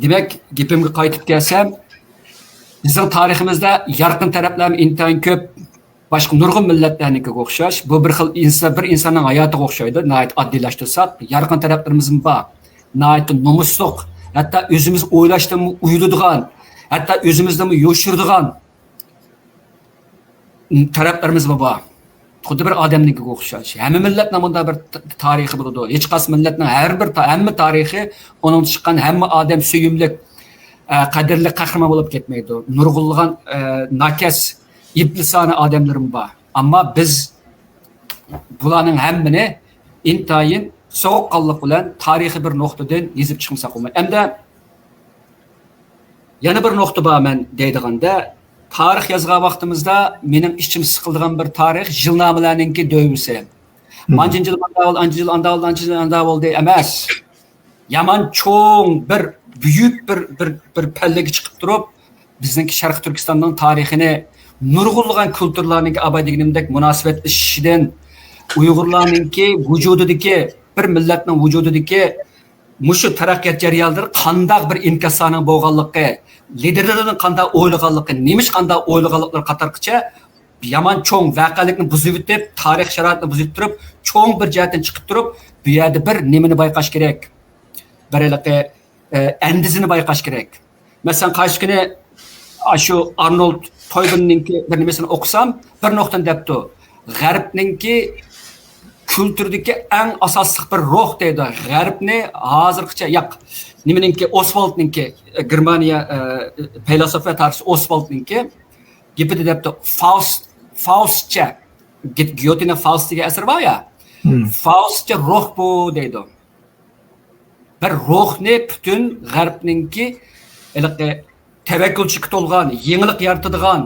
دېمەك، گېپىمگە قايتىپ كەلسەم، بىزنىڭ تارىخىمىزدا يارقىن تەرەپلەرمۇ ئىنتايىن كۆپ. باشقا نۇرغۇن مىللەتلەرنىڭكىگە ئوخشاش، بۇ بىر خىل ئىنسان، بىر ئىنساننىڭ ھاياتىغا ئوخشايدۇ. ناھايىتى ئاددىيلاشتۇرساق، يارقىن تەرەپلىرىمىزمۇ بار. ناھايىتى نومۇسلۇق، ھەتتا ئۆزىمىز ئويلاشتىنمۇ ئۇيىلىدىغان، ھەتتا ئۆزىمىزدىنمۇ يوشۇرىدىغان تەرەپلىرىمىزمۇ بار. خۇددى بىر ئادەمنىڭكىگە ئوخشاش. ھەممە مىللەتنىڭ بۇنداق بىر تا-، تارىخى بولىدۇ. ھېچقايسى مىللەتنىڭ ھەر بىر تا-، ھەممە تارىخى، ئۇنىڭدا چىققان ھەممە ئادەم سۆيۈملۈك، ئە، قەدىرلىك قەھرىمان بولۇپ كەتمەيدۇ. نۇرغۇنلىغان، ئە، ناكەس، ئىبلىسانە ئادەملىرىمۇ بار. ئەمما بىز بۇلارنىڭ ھەممىنى ئىنتايىن سوغۇققانلىق بىلەن تارىخىي بىر نۇقتىدىن يېزىپ چىقمىساق بولمايدۇ. ئەمدى يەنە بىر نۇقتا بار مەن دەيدىغاندا، تارىخ يازغان ۋاقتىمىزدا مېنىڭ ئىچىم سىقىلىدىغان بىر تارىخ ژىلنامىلەرنىڭكى دۆۋىسى. مانچىنچى يىل ماندا بولدى، ئانچىنچى يىل ئاندا بولدى، ئانچىنچى يىل ئاندا بولدى ئەمەس. يامان چوڭ بىر، بۈيۈك بىر، بىر، بىر پەللىگە چىقىپ تۇرۇپ، بىزنىڭكى شەرقىي تۈركىستاننىڭ تارىخىنى، نۇرغۇنلىغان كۇلتۇرلارنىڭكى ئاۋاي دېگىنىمدەك مۇناسىۋەتلىشىشىدىن، ئۇيغۇرلارنىڭكى ۋۇجۇدىدىكى، بىر مىللەتنىڭ ۋۇجۇدىدىكى مۇشۇ تەرەققىيات جەريانلىرى قانداق بىر ئىنكاسلارنىڭ بولغانلىقى، لىدېرلىرىنىڭ قانداق ئويلىغانلىقى، نېمە ئىش قانداق ئويلىغانلىقلىرى قاتارقىچە يامان چوڭ ۋەقەلىكنى بۇزۇۋېتىپ، تارىخ شارائىتىنى بۇزۇپ تۇرۇپ، چوڭ بىر جەھەتتىن چىقىپ تۇرۇپ، بۇ يەردە بىر نېمىنى بايقاش كېرەك؟ بىر ھېلىقى، ئە، ئەندىزىنى بايقاش كېرەك. مەسىلەن، قايسى كۈنى ئاشۇ ئارنولد تويبىننىڭكى بىر نېمىسىنى ئوقۇسام، بىر نۇقتىنى دەپتۇ. غەربنىڭكى كۈلتۈردىكى ئەڭ ئاساسلىق بىر روھ دەيدۇ. غەربنى ھازىرغىچە، ياق، نېمىنىڭكى، ئوسۋالدنىڭكى، گېرمانىيە، ئە، پەيلاسوپ ۋە تارىخچى ئوسۋالدنىڭكى گېپىدە دەپتۇ. فاۋست، فاۋستچە، گيوتېنىڭ فاۋست دېگەن ئەسىرى بار يا، فاۋستچە روھ بۇ دەيدۇ. بىر روھنى پۈتۈن غەربنىڭكى ھېلىقى تەۋەككۈلچىلىككە تولغان، يېڭىلىق يارىتىدىغان،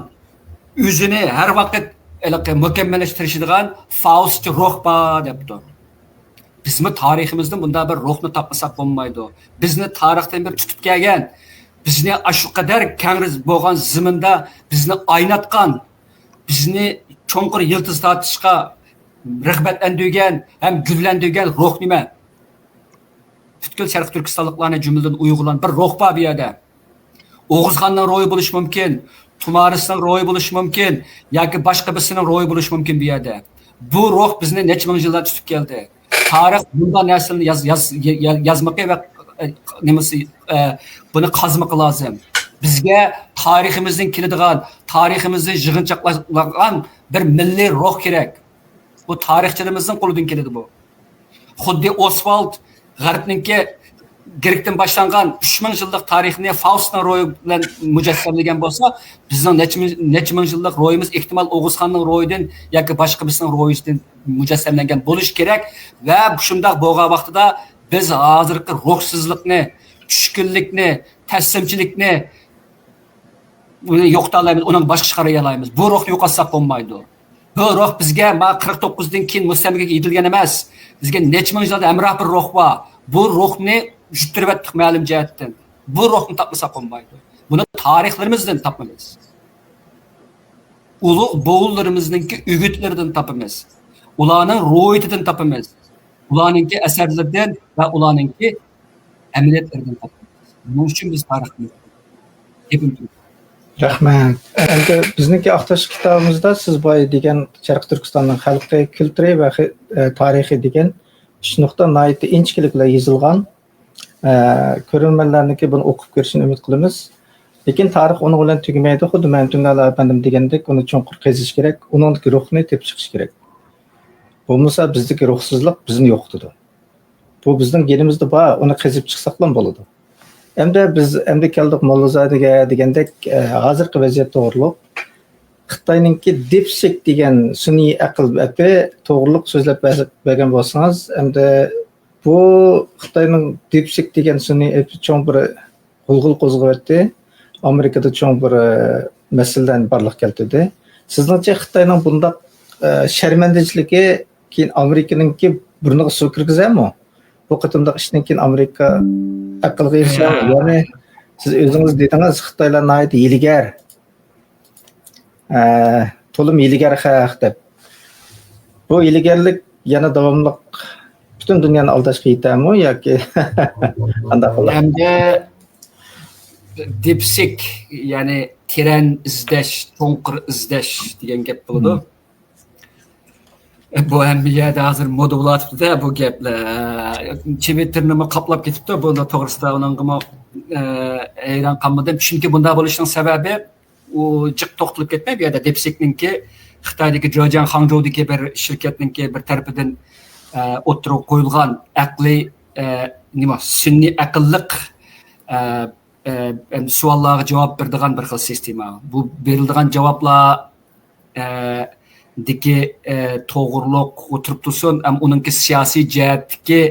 ئۆزىنى ھەر ۋاقىت ھېلىقى مۇكەممەللەشتۈرۈشىدىغان فاۋستچە روھ بار دەپتۇ. بىزمۇ تارىخىمىزدىن بۇنداق بىر روھنى تاپمىساق بولمايدۇ. بىزنى تارىختىن بېرى تۇتۇپ كەلگەن، بىزنى ئاشۇ قەدەر كەڭرى بولغان زېمىندا بىزنى ئايناتقان، بىزنى چوڭقۇر يىلتىز تارتىشقا رىغبەتلەندۈرگەن ھەم گۈللەندۈرگەن روھ نېمە؟ پۈتكۈل شەرقىي تۈركىستانلىقلارنى، جۈملىدىن ئۇيغۇرلارنى، بىر روھ بار بۇ يەردە. ئوغۇزخاننىڭ روھى بولۇشى مۇمكىن، تۇمارىسنىڭ روھى بولۇشى مۇمكىن ياكى باشقا بىرسىنىڭ روھى بولۇشى مۇمكىن بۇ يەردە. بۇ روھ بىزنى نەچچە مىڭ يىللار تۇتۇپ كەلدى. تارىخ بۇنداق نەرسىلەرنى ياز-، ياز-، يا-، يازمىقى ۋە، ئە، نېمىسى، ئە، بۇنى قازمىقى لازىم. بىزگە تارىخىمىزدىن كېلىدىغان، تارىخىمىزنى يىغىنچاقلىغان بىر مىللىي روھ كېرەك. بۇ تارىخچىلىرىمىزنىڭ قولىدىن كېلىدۇ بۇ. خۇددى ئوسۋالد غەربنىڭكى گرېكتىن باشلانغان ئۈچ مىڭ يىللىق تارىخنى فاۋستنىڭ روھى بىلەن مۇجەسسەملىگەن بولسا، بىزنىڭ نەچچە مىڭ، نەچچە مىڭ يىللىق روھىمىز ئېھتىمال ئوغۇزخاننىڭ روھىدىن ياكى باشقا بىرسىنىڭ روھىدىن مۇجەسسەملەنگەن بولۇشى كېرەك. ۋە شۇنداق بولغان ۋاقتىدا بىز ھازىرقى روھسىزلىقنى، چۈشكۈنلۈكنى، تەسلىمچىلىكنى، بۇنى يوقىتالايمىز، ئۇنىڭ باشقىچە قارايالايمىز. بۇ روھنى يوقاتساق بولمايدۇ. بۇ روھ بىزگە ما قىرىق توققۇزدىن كېيىن مۇستەملىكىگە يېتىلگەن ئەمەس. بىزگە نەچچە مىڭ يىلدىن ھەمراھ بىر روھ بار. بۇ روھنى يۈتتۈرۈۋەتتۇق مەلۇم جەھەتتىن. بۇ روھنى تاپمىساق بولمايدۇ. بۇنى تارىخلىرىمىزدىن تاپىمىز. ئۇلۇغ بوۋىلىرىمىزنىڭكى ئۆگۈتلىرىدىن تاپىمىز. ئۇلارنىڭ روھىيىتىدىن تاپىمىز. ئۇلارنىڭكى ئەسەرلىرىدىن ۋە ئۇلارنىڭكى ئەمەلىيەتلىرىدىن تاپىمىز. بۇنىڭ ئۈچۈن بىز تارىخنى گېپىم تۈگىدى. رەھمەت. ئەمدى بىزنىڭكى ئاختاش كىتابىمىزدا سىز باي دېگەن شەرقىي تۈركىستاننىڭ خەلقى كۈلتۈرى ۋە خى-، ئە، تارىخى دېگەن ئۈچ نۇقتا ناھايىتى ئىنچىكىلىك بىلەن يېزىلغان. ئە، كۆرۈرمەنلەرنىڭكى بۇنى ئوقۇپ كۆرۈشىنى ئۈمىد قىلىمىز. لېكىن تارىخ ئۇنىڭ بىلەن تۈگىمەيدۇ. خۇددى مەمتىمىن ئەلا ئەپەندىم دېگەندەك، ئۇنى چوڭقۇر قېزىش كېرەك، ئۇنىڭدىكى روھنى تېپىپ چىقىش كېرەك. بولمىسا بىزدىكى روھسىزلىق بىزنى يوقىتىدۇ. بۇ بىزنىڭ گېنىمىزدە بار، ئۇنى قېزىپ چىقساقلا بولىدۇ. ئەمدى بىز ئەمدى كەلدۇق موللازادىگە دېگەندەك، ئە، ھازىرقى ۋەزىيەت توغرۇلۇق. خىتاينىڭكى دىپسىك دېگەن سۈنئىي ئەقىل ئەپى توغرۇلۇق سۆزلەپ بەر-، بەرگەن بولسىڭىز، ئەمدى بۇ خىتاينىڭ دىپسىك دېگەن سۈنئىي ئەپى چوڭ بىر غۇلغۇلا قوزغىۋەتتى. ئامېرىكىدا چوڭ بىر، ئە، مەسىلىلەرنى بارلىققا كەلتۈردى. سىزنىڭچە خىتاينىڭ بۇنداق، ئە، شەرمەندىچىلىكى كېيىن ئامېرىكىنىڭكى بۇرنىغا سۇ كىرگۈزەرمۇ؟ بۇ قېتىملىق ئىشتىن كېيىن ئامېرىكا ئەقىلگە ئېرىشەرمۇ؟ يەنى سىز ئۆزىڭىز دېدىڭىز، خىتايلار ناھايىتى ھىيلىگەر. ئە، تولىمۇ ھىيلىگەر خەق دەپ. بۇ ھىيلىگەرلىك يەنە داۋاملىق پۈتۈن دۇنيانى ئالداشقا يېتەرمۇ ياكى قانداق بولار؟ ئەمدى دىپسىك، يەنى تېرەن ئىزدەش، چوڭقۇر ئىزدەش دېگەن گەپ بولىدۇ. بۇ ھەممە يەردە ھازىر مودا بولۇۋاتىپتۇ-دە بۇ گەپلەر. تىۋىتتېرنىمۇ قاپلاپ كېتىپتۇ. بۇنىڭ توغرىسىدا ئۇنىڭغىمۇ، ئە، ھەيران قالمىدىم. چۈنكى بۇنداق بولۇشىنىڭ سەۋەبى، ئۇ جىق توختىلىپ كەتمەي، بۇ يەردە دىپسىكنىڭكى خىتايدىكى جوجياڭ خاڭجۇدىكى بىر شىركەتنىڭكى بىر تەرىپىدىن، ئە، ئوتتۇرىغا قويۇلغان ئەقلىي، ئە، نېمە، سۈنئىي ئەقىللىق، ئە، ئە، ئەمدى سوئاللارغا جاۋاب بېرىدىغان بىر خىل سىستېما. بۇ بېرىلىدىغان جاۋابلار، ئە، دىكى، ئە، توغرىلىق ئولتۇرۇپ تۇرسۇن، ئەم، ئۇنىڭكى سىياسىي جەھەتتىكى،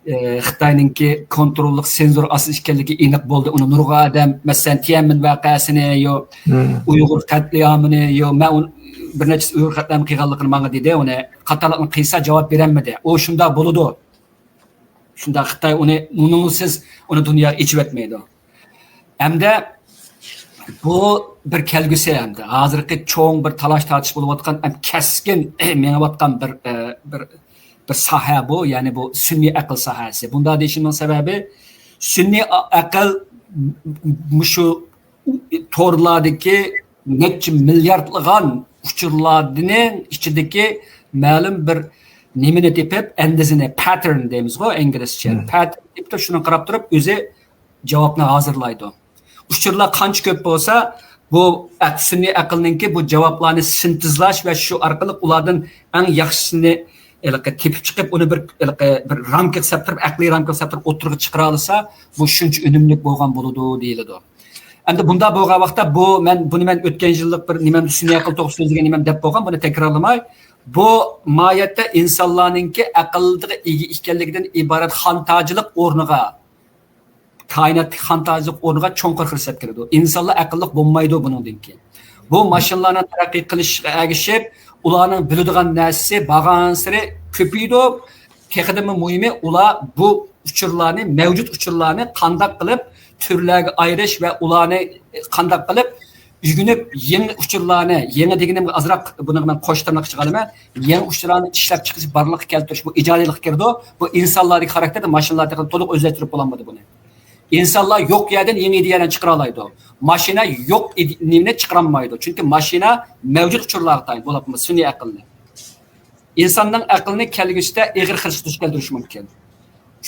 ئە، خىتاينىڭكى كونتروللۇق سېنزور ئاستىدا ئىكەنلىكى ئېنىق بولدى. ئۇنى نۇرغۇن ئادەم، مەسىلەن، تيەنئەنمېن ۋەقەسىنى، يو، ئۇيغۇر قەتلىئامىنى، يو، مەن ئۇن-، بىر نەچچىسى ئۇيغۇر قەتلىئامى قىلغانلىقىنى ماڭا دېدى، ئۇنى قاتارلىقنى قىلسا جاۋاب بېرەلمىدى. ئۇ شۇنداق بولىدۇ. شۇنداق خىتاي ئۇنى، ئۇنىڭسىز ئۇنى دۇنياغا ئېچىۋەتمەيدۇ. ھەمدە بۇ بىر كەلگۈسى، ھەمدە ھازىرقى چوڭ بىر تالاش-تارتىش بولۇۋاتقان، ھەم كەسكىن مېڭىۋاتقان بىر، ئە، بىر بىر ساھە بۇ، يەنى بۇ سۈنئىي ئەقىل ساھەسى. بۇنداق دېيىشىمنىڭ سەۋەبى، سۈنئىي ئەقىل مۇشۇ تورلاردىكى نەچچە مىلياردلىغان ئۇچۇرلارنىڭ ئىچىدىكى مەلۇم بىر نېمىنى تېپىپ، ئەندىزىنى، pattern دەيمىزغۇ ئىنگلىزچە، pattern تېپىپ، شۇنى قاراپ تۇرۇپ ئۆزى جاۋابنى ھازىرلايدۇ. ئۇچۇرلار قانچە كۆپ بولسا، بۇ ئەق-، سۈنئىي ئەقىلنىڭكى بۇ جاۋابلارنى سىنتېزلاش ۋە شۇ ئارقىلىق ئۇلاردىن ئەڭ ياخشىسىنى ھېلىقى تېپىپ چىقىپ، ئۇنى بىر، ھېلىقى بىر رامكىغا سەپتۈرۈپ، ئەقلىي رامكىغا سەپتۈرۈپ ئوتتۇرىغا چىقىرالىسا، بۇ شۇنچە ئۈنۈملۈك بولغان بولىدۇ دېيىلىدۇ. ئەمدى بۇنداق بولغان ۋاقىتتا، بۇ مەن، بۇنى مەن ئۆتكەن يىللىق بىر نېمەم، سۈنئىي ئەقىل توغرىسىدا سۆزلىگەن نېمەم دەپ بولغان، بۇنى تەكرارلىماي. بۇ ماھىيەتتە ئىنسانلارنىڭكى ئەقىلگە ئىگە ئىكەنلىكىدىن ئىبارەت خانتاجلىق ئورنىغا، كائىناتتىكى خانتاجلىق ئورنىغا چوڭقۇر خىرىسلەپ كىرىدۇ. ئىنسانلار ئەقىللىق بولمايدۇ بۇنىڭدىن كېيىن. بۇ ماشىنىلارنىڭ تەرەققىي قىلىشىغا ئەگىشىپ، ئۇلارنىڭ بىلىدىغان نەرسىسى بارغانسېرى كۆپىيىدۇ. تېخىدىنمۇ مۇھىمى، ئۇلار بۇ ئۇچۇرلارنى، مەۋجۇت ئۇچۇرلارنى قانداق قىلىپ تۈرلەرگە ئايرىش ۋە ئۇلارنى قانداق قىلىپ ئۆگىنىپ، يېڭى ئۇچۇرلارنى، يېڭى دېگىنىمگە ئازراق بۇنى مەن قوش تىرناق ئىچىگە ئالىمەن، يېڭى ئۇچۇرلارنى ئىشلەپ چىقىرىش، بارلىققا كەلتۈرۈش، بۇ ئىجادىيلىققا كىرىدۇ. بۇ ئىنسانلاردىكى خاراكتېردا ماشىنىلار تېخى تولۇق ئۆزلەشتۈرۈپ بولالمىدى بۇنى. ئىنسانلار يوق يەردىن يېڭى ئىدىيەلەرنى چىقىرالايدۇ. ماشىنا يوق ئىدى-، نېمىنى چىقىرالمايدۇ. چۈنكى ماشىنا مەۋجۇت ئۇچۇرلارغا تايىن، بولۇپمۇ سۈنئىي ئەقىلنى. ئىنساننىڭ ئەقلىنى كەلگۈسىدە ئېغىر خىرىسقا دۇچ كەلتۈرۈشى مۇمكىن.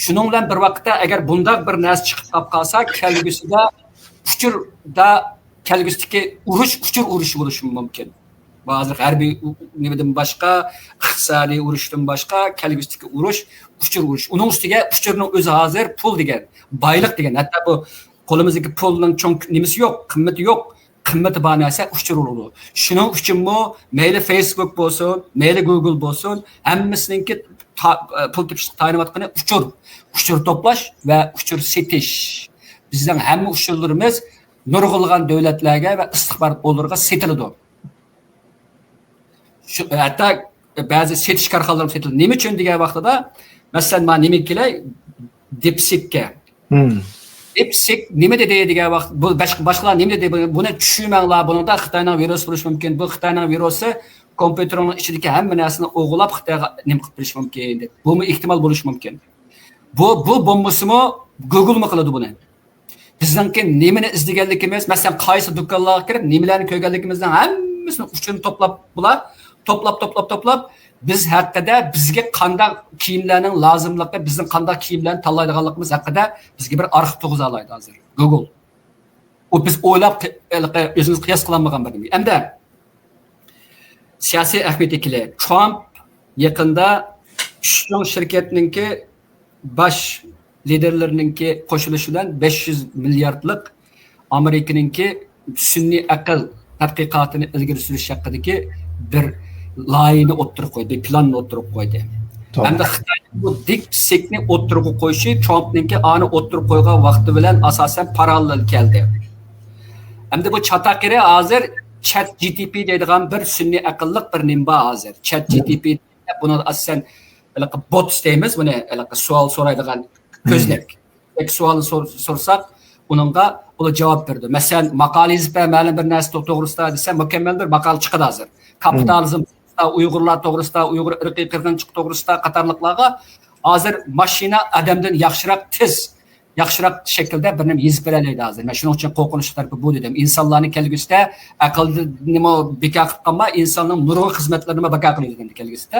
شۇنىڭ بىلەن بىر ۋاقىتتا، ئەگەر بۇنداق بىر نەرسە چىقىپ قاپ قالسا، كەلگۈسىدە ئۇچۇردا، كەلگۈسىدىكى ئۇرۇش ئۇچۇر ئۇرۇشى بولۇشى مۇمكىن. بۇ ھازىر ھەربىي ئۇ-، نېمىدىن باشقا، ئىقتىسادىي ئۇرۇشتىن باشقا، كەلگۈسىدىكى ئۇرۇش ئۇچۇر ئۇرۇش. ئۇنىڭ ئۈستىگە ئۇچۇرنىڭ ئۆزى ھازىر پۇل دېگەن، بايلىق دېگەن. ھەتتا بۇ قولىمىزدىكى پۇلنىڭ چوڭ نېمىسى يوق، قىممىتى يوق. قىممىتى بار نەرسە ئۇچۇر بولىدۇ. شۇنىڭ ئۈچۈنمۇ مەيلى فېيسبۇك بولسۇن، مەيلى گۇگل بولسۇن، ھەممىسىنىڭكى تا-، پۇل تېپىشلىق تايىنىۋاتقىنى ئۇچۇر. ئۇچۇر توپلاش ۋە ئۇچۇر سېتىش. بىزنىڭ ھەممە ئۇچۇرلىرىمىز نۇرغۇنلىغان دۆلەتلەرگە ۋە ئىستىخبارات ئورۇنلىرىغا سېتىلىدۇ. شۇ، ھەتتا بەزى سېتىش كارخانىلىرىمۇ سېتىلىدۇ. نېمە ئۈچۈن دېگەن ۋاقتىدا، مەسىلەن، مانا نېمىگە كېلەي، دىپسىككە. دىپسىك نېمە دېدى دېگەن ۋاقىت، بۇ باش-، باشقىلار نېمە دېدى، بۇنى چۈشىنىمەڭلار، بۇنىڭدا خىتاينىڭ ۋىرۇسى بولۇشى مۇمكىن. بۇ خىتاينىڭ ۋىرۇسى كومپيۇتېرنىڭ ئىچىدىكى ھەممە نەرسىنى ئوغرىلاپ، خىتايغا نېمە قىلىپ بېرىشى مۇمكىن دەپ. بۇمۇ ئېھتىمال بولۇشى مۇمكىن. بۇ، بۇ بولمىسىمۇ، گۇگلمۇ قىلىدۇ بۇنى. بىزنىڭكى نېمىنى ئىزدىگەنلىكىمىز، مەسىلەن، قايسى دۇكانلارغا كىرىپ، نېمىلەرنى كۆرگەنلىكىمىزنىڭ ھەممىسىنى ئۇچۇرنى توپلاپ، بۇلار توپلاپ، توپلاپ، توپلاپ، بىز ھەققىدە، بىزگە قانداق كىيىملەرنىڭ لازىملىقى، بىزنىڭ قانداق كىيىملەرنى تاللايدىغانلىقىمىز ھەققىدە بىزگە بىر ئارخىپ تۇرغۇزالايدۇ ھازىر گۇگل. ئۇ بىز ئويلاپ، ھېلىقى ئۆزىمىز قىياس قىلالمىغان بىر نېمە. ئەمدى سىياسىي ئەھمىيىتى كېلە. ترامپ يېقىندا ئۈچ چوڭ شىركەتنىڭكى باش لىدېرلىرىنىڭكى قوشۇلۇشى بىلەن بەش يۈز مىلياردلىق ئامېرىكىنىڭكى سۈنئىي ئەقىل تەتقىقاتىنى ئىلگىرى سۈرۈش ھەققىدىكى بىر لايىھىنى ئوتتۇرىغا قويدى، بىر پىلاننى ئوتتۇرىغا قويدى. توغرا. ھەمدە خىتاي بۇ دىپ سىكنى ئوتتۇرىغا قويۇشى، ترامپنىڭكى ئانى ئوتتۇرىغا قويغان ۋاقتى بىلەن ئاساسەن پاراللېل كەلدى. ئەمدى بۇ چاتاق يېرى ھازىر چات جي تى پى دەيدىغان بىر سۈنئىي ئەقىللىق بىر نېمە بار ھازىر. چات جي تى پى دەپ بۇنى ئاساسەن ھېلىقى بوتس دەيمىز، بۇنى ھېلىقى سوئال سورايدىغان كۆزنەك. سوئالنى سور-، سورىساق، ئۇنىڭغا ئۇلار جاۋاب بېرىدۇ. مەسىلەن، ماقالە يېزىپ بەر مەلۇم بىر نەرسە تو-، توغرىسىدا دېسە، مۇكەممەل بىر ماقالە چىقىدۇ ھازىر. كاپىتالىزم توغرىسىدا، ئۇيغۇرلار توغرىسىدا، ئۇيغۇر ئىرقىي قىرغىنچىلىقى توغرىسىدا قاتارلىقلارغا ھازىر ماشىنا ئادەمدىن ياخشىراق، تېز، ياخشىراق شەكىلدە بىر نېمە يېزىپ بېرەلەيدۇ ھازىر. مەن شۇنىڭ ئۈچۈن قورقۇنچلۇق تەرىپى بۇ دېدىم. ئىنسانلارنى كەلگۈسىدە ئەقىلنىمۇ بىكار قىلىپ قالماي، ئىنساننىڭ نۇرغۇن خىزمەتلىرىنىمۇ بىكار قىلىدۇ ئەمدى كەلگۈسىدە.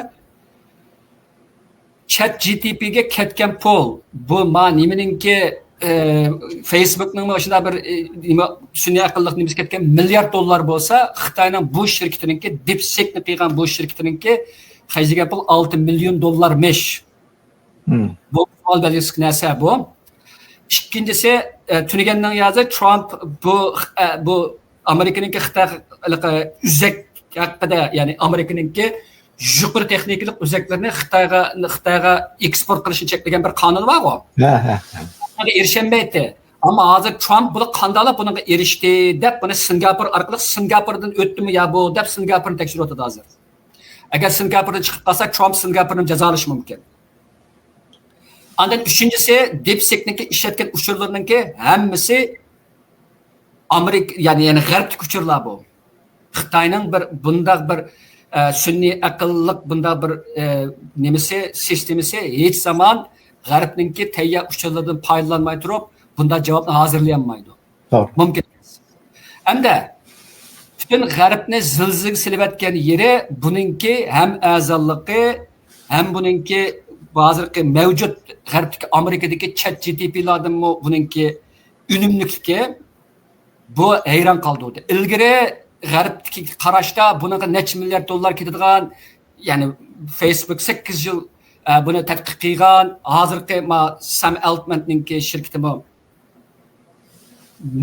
چات جي تى پىگە كەتكەن پۇل، بۇ ما نېمىنىڭكى، ئى، فېيسبۇكنىڭمۇ شۇنداق بىر، ئى، نېمە، سۈنئىي ئەقىللىق نېمىسى كەتكەن مىليارد دوللار بولسا، خىتاينىڭ بۇ شىركىتىنىڭكى، دىپسىكنى قىلغان بۇ شىركىتىنىڭكى خەجلىگەن پۇل ئالتە مىليون دوللارمىش. بۇ سوئال بەلگىسىلىك نەرسە بۇ. ئىككىنچىسى، ئە، تۈنۈگۈننىڭ يازى ترامپ بۇ، ئە، بۇ ئامېرىكىنىڭكى خىتاي ھېلىقى ئۆزەك ھەققىدە، يەنى ئامېرىكىنىڭكى يۇقىرى تېخنىكىلىق ئۆزەكلىرىنى خىتايغا، خىتايغا ئېكسپورت قىلىشنى چەكلىگەن بىر قانۇن بارغۇ. ھە، ھە، ھە. بۇنىڭغا ئېرىشەلمەيتتى. ئەمما ھازىر ترامپ بۇنى قانداقلا بۇنىڭغا ئېرىشتى دەپ، بۇنى سىنگاپور ئارقىلىق، سىنگاپوردىن ئۆتتىمۇ يا بۇ دەپ سىنگاپورنى تەكشۈرۈۋاتىدۇ ھازىر. ئەگەر سىنگاپوردىن چىقىپ قالسا، ترامپ سىنگاپورنى جازالىشى مۇمكىن. ئاندىن ئۈچىنچىسى، دىپسىكنىڭكى ئىشلەتكەن ئۇچۇرلىرىنىڭكى ھەممىسى ئامېرىكا، يەنى، يەنى غەربتىكى ئۇچۇرلار بۇ. خىتاينىڭ بىر بۇنداق بىر ئە، سۈنئىي ئەقىللىق بۇنداق بىر، ئە، نېمىسى، سىستېمىسى ھېچ زامان غەربنىڭكى تەييار ئۇچۇرلىرىدىن پايدىلانماي تۇرۇپ، بۇنداق جاۋابنى ھازىرلىيالمايدۇ. توغرا. مۇمكىن ئەمەس. ھەمدە پۈتۈن غەربنى زىلزىلىگە سېلىۋەتكەن يېرى بۇنىڭكى ھەم ئەرزانلىقى، ھەم بۇنىڭكى ھازىرقى مەۋجۇت غەربتىكى، ئامېرىكىدىكى چات جى تى پىلاردىنمۇ بۇنىڭكى ئۈنۈملۈكلۈكى. بۇ ھەيران قالدۇردى. ئىلگىرى غەربتىكى قاراشتا بۇنىڭغا نەچچە مىليارد دوللار كېتىدىغان، يەنى فېيسبۇك سەككىز يىل، ئە، بۇنى تەتقىق قىلغان، ھازىرقى ما سام ئالتماننىڭكى شىركىتىمۇ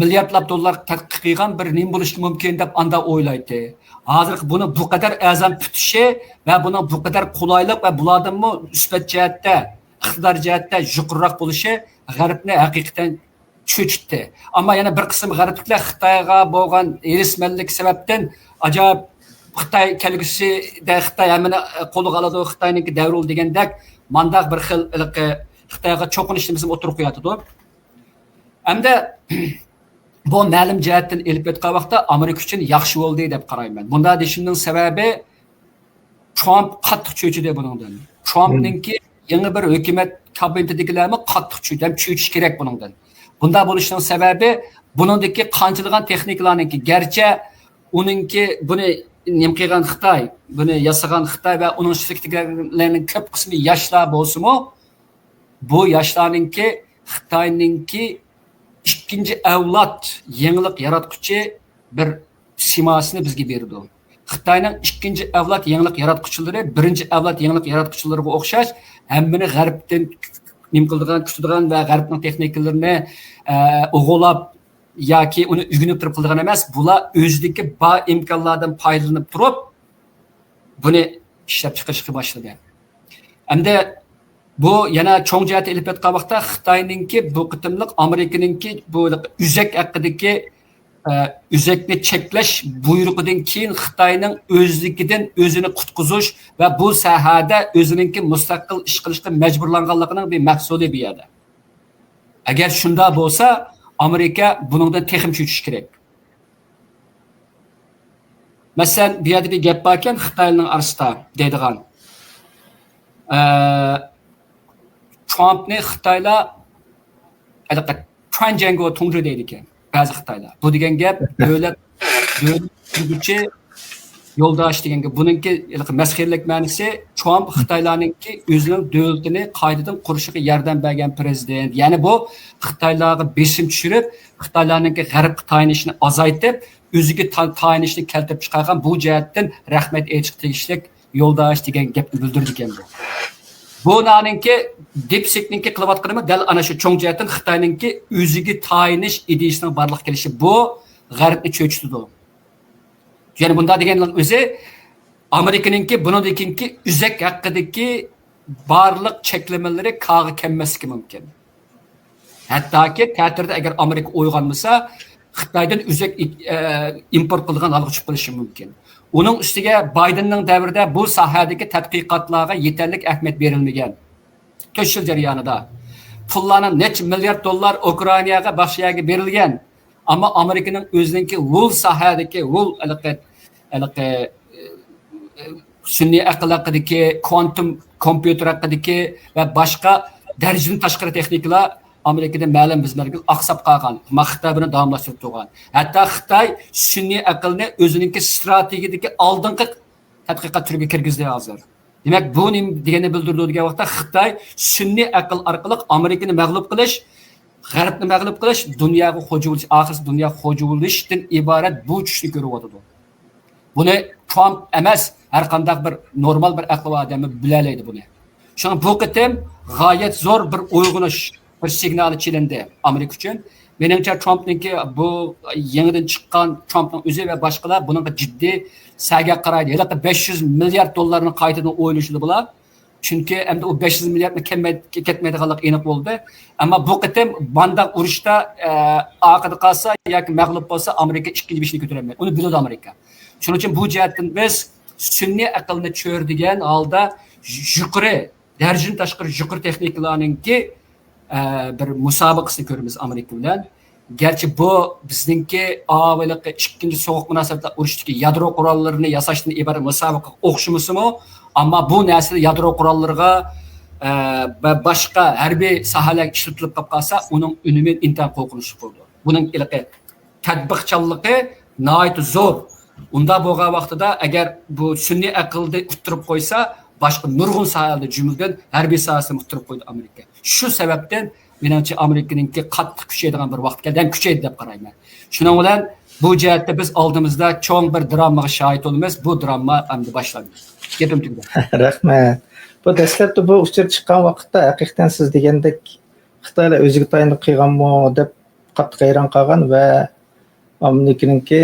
مىلياردلاپ دوللار تەتقىق قىلغان بىر نېمە بولۇشى مۇمكىن دەپ ئاندا ئويلايتتى. ھازىرقى بۇنىڭ بۇ قەدەر ئەرزان پۈتۈشى ۋە بۇنىڭ بۇ قەدەر قولايلىق ۋە بۇلاردىنمۇ سۈپەت جەھەتتە، ئىقتىدار جەھەتتە يۇقىرىراق بولۇشى غەربنى ھەقىقەتەن چۆچۈتتى. ئەمما يەنە بىر قىسىم غەربلىكلەر خىتايغا بولغان ھېرىسمەنلىك سەۋەبتىن، ئاجايىپ خىتاي كەلگۈسىدە خىتاي ھەممىنى قولىغا ئالىدۇ، خىتاينىڭكى دەۋرى دېگەندەك، مانداق بىر خىل ھېلىقى خىتايغا چوقۇنۇش نېمىسىنى ئوتتۇرىغا قويۇۋاتىدۇ. ئەمدى بۇ مەلۇم جەھەتتىن ئېلىپ ئېيتقان ۋاقىتتا ئامېرىكا ئۈچۈن ياخشى بولدى دەپ قارايمەن. بۇنداق دېيىشىمنىڭ سەۋەبى، ترامپ قاتتىق چۆچۈدى بۇنىڭدىن. ترامپنىڭكى يېڭى بىر ھۆكۈمەت كابىنېتىدىكىلەرمۇ قاتتىق چۆچۈدى ھەم چۆچۈش كېرەك بۇنىڭدىن. بۇنداق بولۇشنىڭ سەۋەبى، بۇنىڭدىكى قانچىلىغان تېخنىكىلارنىڭكى، گەرچە ئۇنىڭكى بۇنى نېمە قىلغان خىتاي، بۇنى ياسىغان خىتاي ۋە ئۇنىڭ شىركىتىدىكىلەرنىڭ كۆپ قىسمى ياشلار بولسىمۇ، بۇ ياشلارنىڭكى خىتاينىڭكى ئىككىنچى ئەۋلاد يېڭىلىق ياراتقۇچى بىر سىماسىنى بىزگە بېرىدۇ. خىتاينىڭ ئىككىنچى ئەۋلاد يېڭىلىق ياراتقۇچىلىرى بىرىنچى ئەۋلاد يېڭىلىق ياراتقۇچىلىرىغا ئوخشاش ھەممىنى غەربتىن نېمە قىلىدىغان، كۈتىدىغان ۋە غەربنىڭ تېخنىكىلىرىنى، ئە، ئوغۇرلاپ ياكى ئۇنى ئۆگىنىپ تۇرۇپ قىلىدىغان ئەمەس. بۇلار ئۆزىدىكى بار ئىمكانلاردىن پايدىلىنىپ تۇرۇپ، بۇنى ئىشلەپچىقىرىشقا باشلىدى. ئەمدى بۇ يەنە چوڭ جەھەتتە ئېلىپ ئېيتقان ۋاقىتتا، خىتاينىڭكى بۇ قېتىملىق ئامېرىكىنىڭكى بۇ ئۆزەك ھەققىدىكى، ئە، ئۆزەكنى چەكلەش بۇيرۇقىدىن كېيىن خىتاينىڭ ئۆزلۈكىدىن ئۆزىنى قۇتقۇزۇش ۋە بۇ ساھەدە ئۆزىنىڭكى مۇستەقىل ئىش قىلىشقا مەجبۇرلانغانلىقىنىڭ بىر مەھسۇلى بۇ يەردە. ئەگەر شۇنداق بولسا، ئامېرىكا بۇنىڭدىن تېخىمۇ چۆچۈشى كېرەك. مەسىلەن، بۇ يەردە بىر گەپ باركەن، خىتايلارنىڭ ئارىسىدا دەيدىغان. ئە، ترامپنى خىتايلار ھېلىقى تۇەنجيەنگو تۇڭجې دەيدىكەن، بەزى خىتايلار. بۇ دېگەن گەپ دۆلەت، دۆلەت قۇرغۇچى يولداش دېگەن گەپ. بۇنىڭكى ھېلىقى مەسخىرىلىك مەنىسى، ترامپ خىتايلارنىڭكى ئۆزىنىڭ دۆلىتىنى قايتىدىن قۇرۇشىغا ياردەم بەرگەن پىرېزىدېنت. يەنى بۇ خىتايلارغا بېسىم چۈشۈرۈپ، خىتايلارنىڭكى غەربكە تايىنىشىنى ئازايتىپ، ئۆزىگە تا-، تايىنىشنى كەلتۈرۈپ چىقارغان، بۇ جەھەتتىن رەھمەت ئېيتىشقا تېگىشلىك يولداش دېگەن گەپنى بىلدۈرىدىكەن بۇ. بۇ نانىڭكى، دىپسىكنىڭكى قىلىۋاتقىنىمۇ دەل ئانا شۇ چوڭ جەھەتتىن خىتاينىڭكى ئۆزىگە تايىنىش ئىدىيىسىنىڭ بارلىققا كېلىشى بۇ غەربنى چۆچۈتىدۇ. يەنى بۇنداق دېگەننىڭ ئۆزى ئامېرىكىنىڭكى بۇنىڭدىن كېيىنكى ئۆزەك ھەققىدىكى بارلىق چەكلىمىلىرى كارغا كەلمەسلىكى مۇمكىن. ھەتتاكى تەتۈردە ئەگەر ئامېرىكا ئويغانمىسا، خىتايدىن ئۆزەك ئى-، ئە، ئىمپورت قىلىدىغان ھالغا چۈشۈپ قېلىشى مۇمكىن. ئۇنىڭ ئۈستىگە بايدېننىڭ دەۋرىدە بۇ ساھەدىكى تەتقىقاتلارغا يېتەرلىك ئەھمىيەت بېرىلمىگەن. تۆت يىل جەريانىدا پۇللارنىڭ نەچچە مىليارد دوللار ئۇكرائىناغا باشقا يەرگە بېرىلگەن. ئەمما ئامېرىكىنىڭ ئۆزىنىڭكى ۋۇل ساھەدىكى، ۋۇل ھېلىقى، ھېلىقى، ئە، سۈنئىي ئەقىل ھەققىدىكى، كۋانتۇم كومپيۇتېر ھەققىدىكى ۋە باشقا دەرىجىدىن تاشقىرى تېخنىكىلار ئامېرىكىدا مەلۇم بىر مەزگىل ئاقساپ قالغان. ئەمما خىتاي بۇنى داۋاملاشتۇرۇپ تۇرغان. ھەتتا خىتاي سۈنئىي ئەقىلنى ئۆزىنىڭكى ئىستراتېگىيىدىكى ئالدىنقى تەتقىقات تۈرىگە كىرگۈزدى ھازىر. دېمەك، بۇ نېمە دېگەننى بىلدۈرىدۇ دېگەن ۋاقىتتا، خىتاي سۈنئىي ئەقىل ئارقىلىق ئامېرىكىنى مەغلۇپ قىلىش، غەربنى مەغلۇپ قىلىش، دۇنياغا خوجا بولۇش، ئاخىرسى دۇنياغا خوجا بولۇشتىن ئىبارەت بۇ چۈشنى كۆرۈۋاتىدۇ. بۇنى ترامپ ئەمەس، ھەر قانداق بىر نورمال بىر ئەقلى بار ئادەممۇ بىلەلەيدۇ بۇنى. شۇڭا بۇ قېتىم غايەت زور بىر ئويغىنىش، بىر سىگنالى چېلىندى ئامېرىكا ئۈچۈن. مېنىڭچە، ترامپنىڭكى بۇ يېڭىدىن چىققان ترامپنىڭ ئۆزى ۋە باشقىلار بۇنىڭغا جىددىي سەگەك قارايدۇ. ھېلىقى بەش يۈز مىليارد دوللارنى قايتىدىن ئويلىشىدۇ بۇلار. چۈنكى ئەمدى ئۇ بەش يۈز مىلياردنى كەتمەي-، كەتمەيدىغانلىقى ئېنىق بولدى. ئەمما بۇ قېتىم مانداق ئۇرۇشتا، ئە، ئارقىدا قالسا ياكى مەغلۇپ بولسا، ئامېرىكا ئىككىنچى بېشىنى كۆتۈرەلمەيدۇ. ئۇنى بىلىدۇ ئامېرىكا. شۇنىڭ ئۈچۈن بۇ جەھەتتىن بىز سۈنئىي ئەقىلنى چۆرىدىگەن ھالدا يۇقىرى، دەرىجىدىن تاشقىرى يۇقىرى تېخنىكىلارنىڭكى، ئە، بىر مۇسابىقىسىنى كۆرىمىز ئامېرىكا بىلەن. گەرچە بۇ بىزنىڭكى ئاۋۋالقى ئىككىنچى سوغۇق مۇناسىۋەتلەر ئۇرۇشىدىكى يادرو قوراللىرىنى ياساشتىن ئىبارەت مۇسابىقىگە ئوخشىمىسىمۇ، ئەمما بۇ نەرسىلەر يادرو قوراللىرىغا، ئە، ۋە باشقا ھەربىي ساھەلەرگە ئىشلىتىلىپ قالىپ قالسا، ئۇنىڭ ئۈنۈمى ئىنتايىن قورقۇنچلۇق بولىدۇ. بۇنىڭ ھېلىقى تەتبىقچانلىقى ناھايىتى زور. ئۇنداق بولغان ۋاقتىدا، ئەگەر بۇ سۈنئىي ئەقىلنى ئۇتتۇرۇپ قويسا، باشقا نۇرغۇن ساھەلەردە، جۈملىدىن ھەربىي ساھەسىنى ئۇتتۇرۇپ قويىدۇ ئامېرىكا. شۇ سەۋەبتىن، مېنىڭچە، ئامېرىكىنىڭكى قاتتىق كۈچەيدىغان بىر ۋاقىت كەلدى ھەم كۈچەيدى دەپ قارايمەن. شۇنىڭ بىلەن بۇ جەھەتتە بىز ئالدىمىزدا چوڭ بىر دراممىغا شاھىت بولىمىز. بۇ درامما ئەمدى باشلاندى. گېپىم تۈگىدى. رەھمەت. بۇ دەسلەپتە بۇ ئۇچۇر چىققان ۋاقىتتا ھەقىقەتەن سىز دېگەندەك خىتايلار ئۆزىگە تايىنىپ قىلغانمۇ دەپ قاتتىق ھەيران قالغان ۋە ئامېرىكىنىڭكى،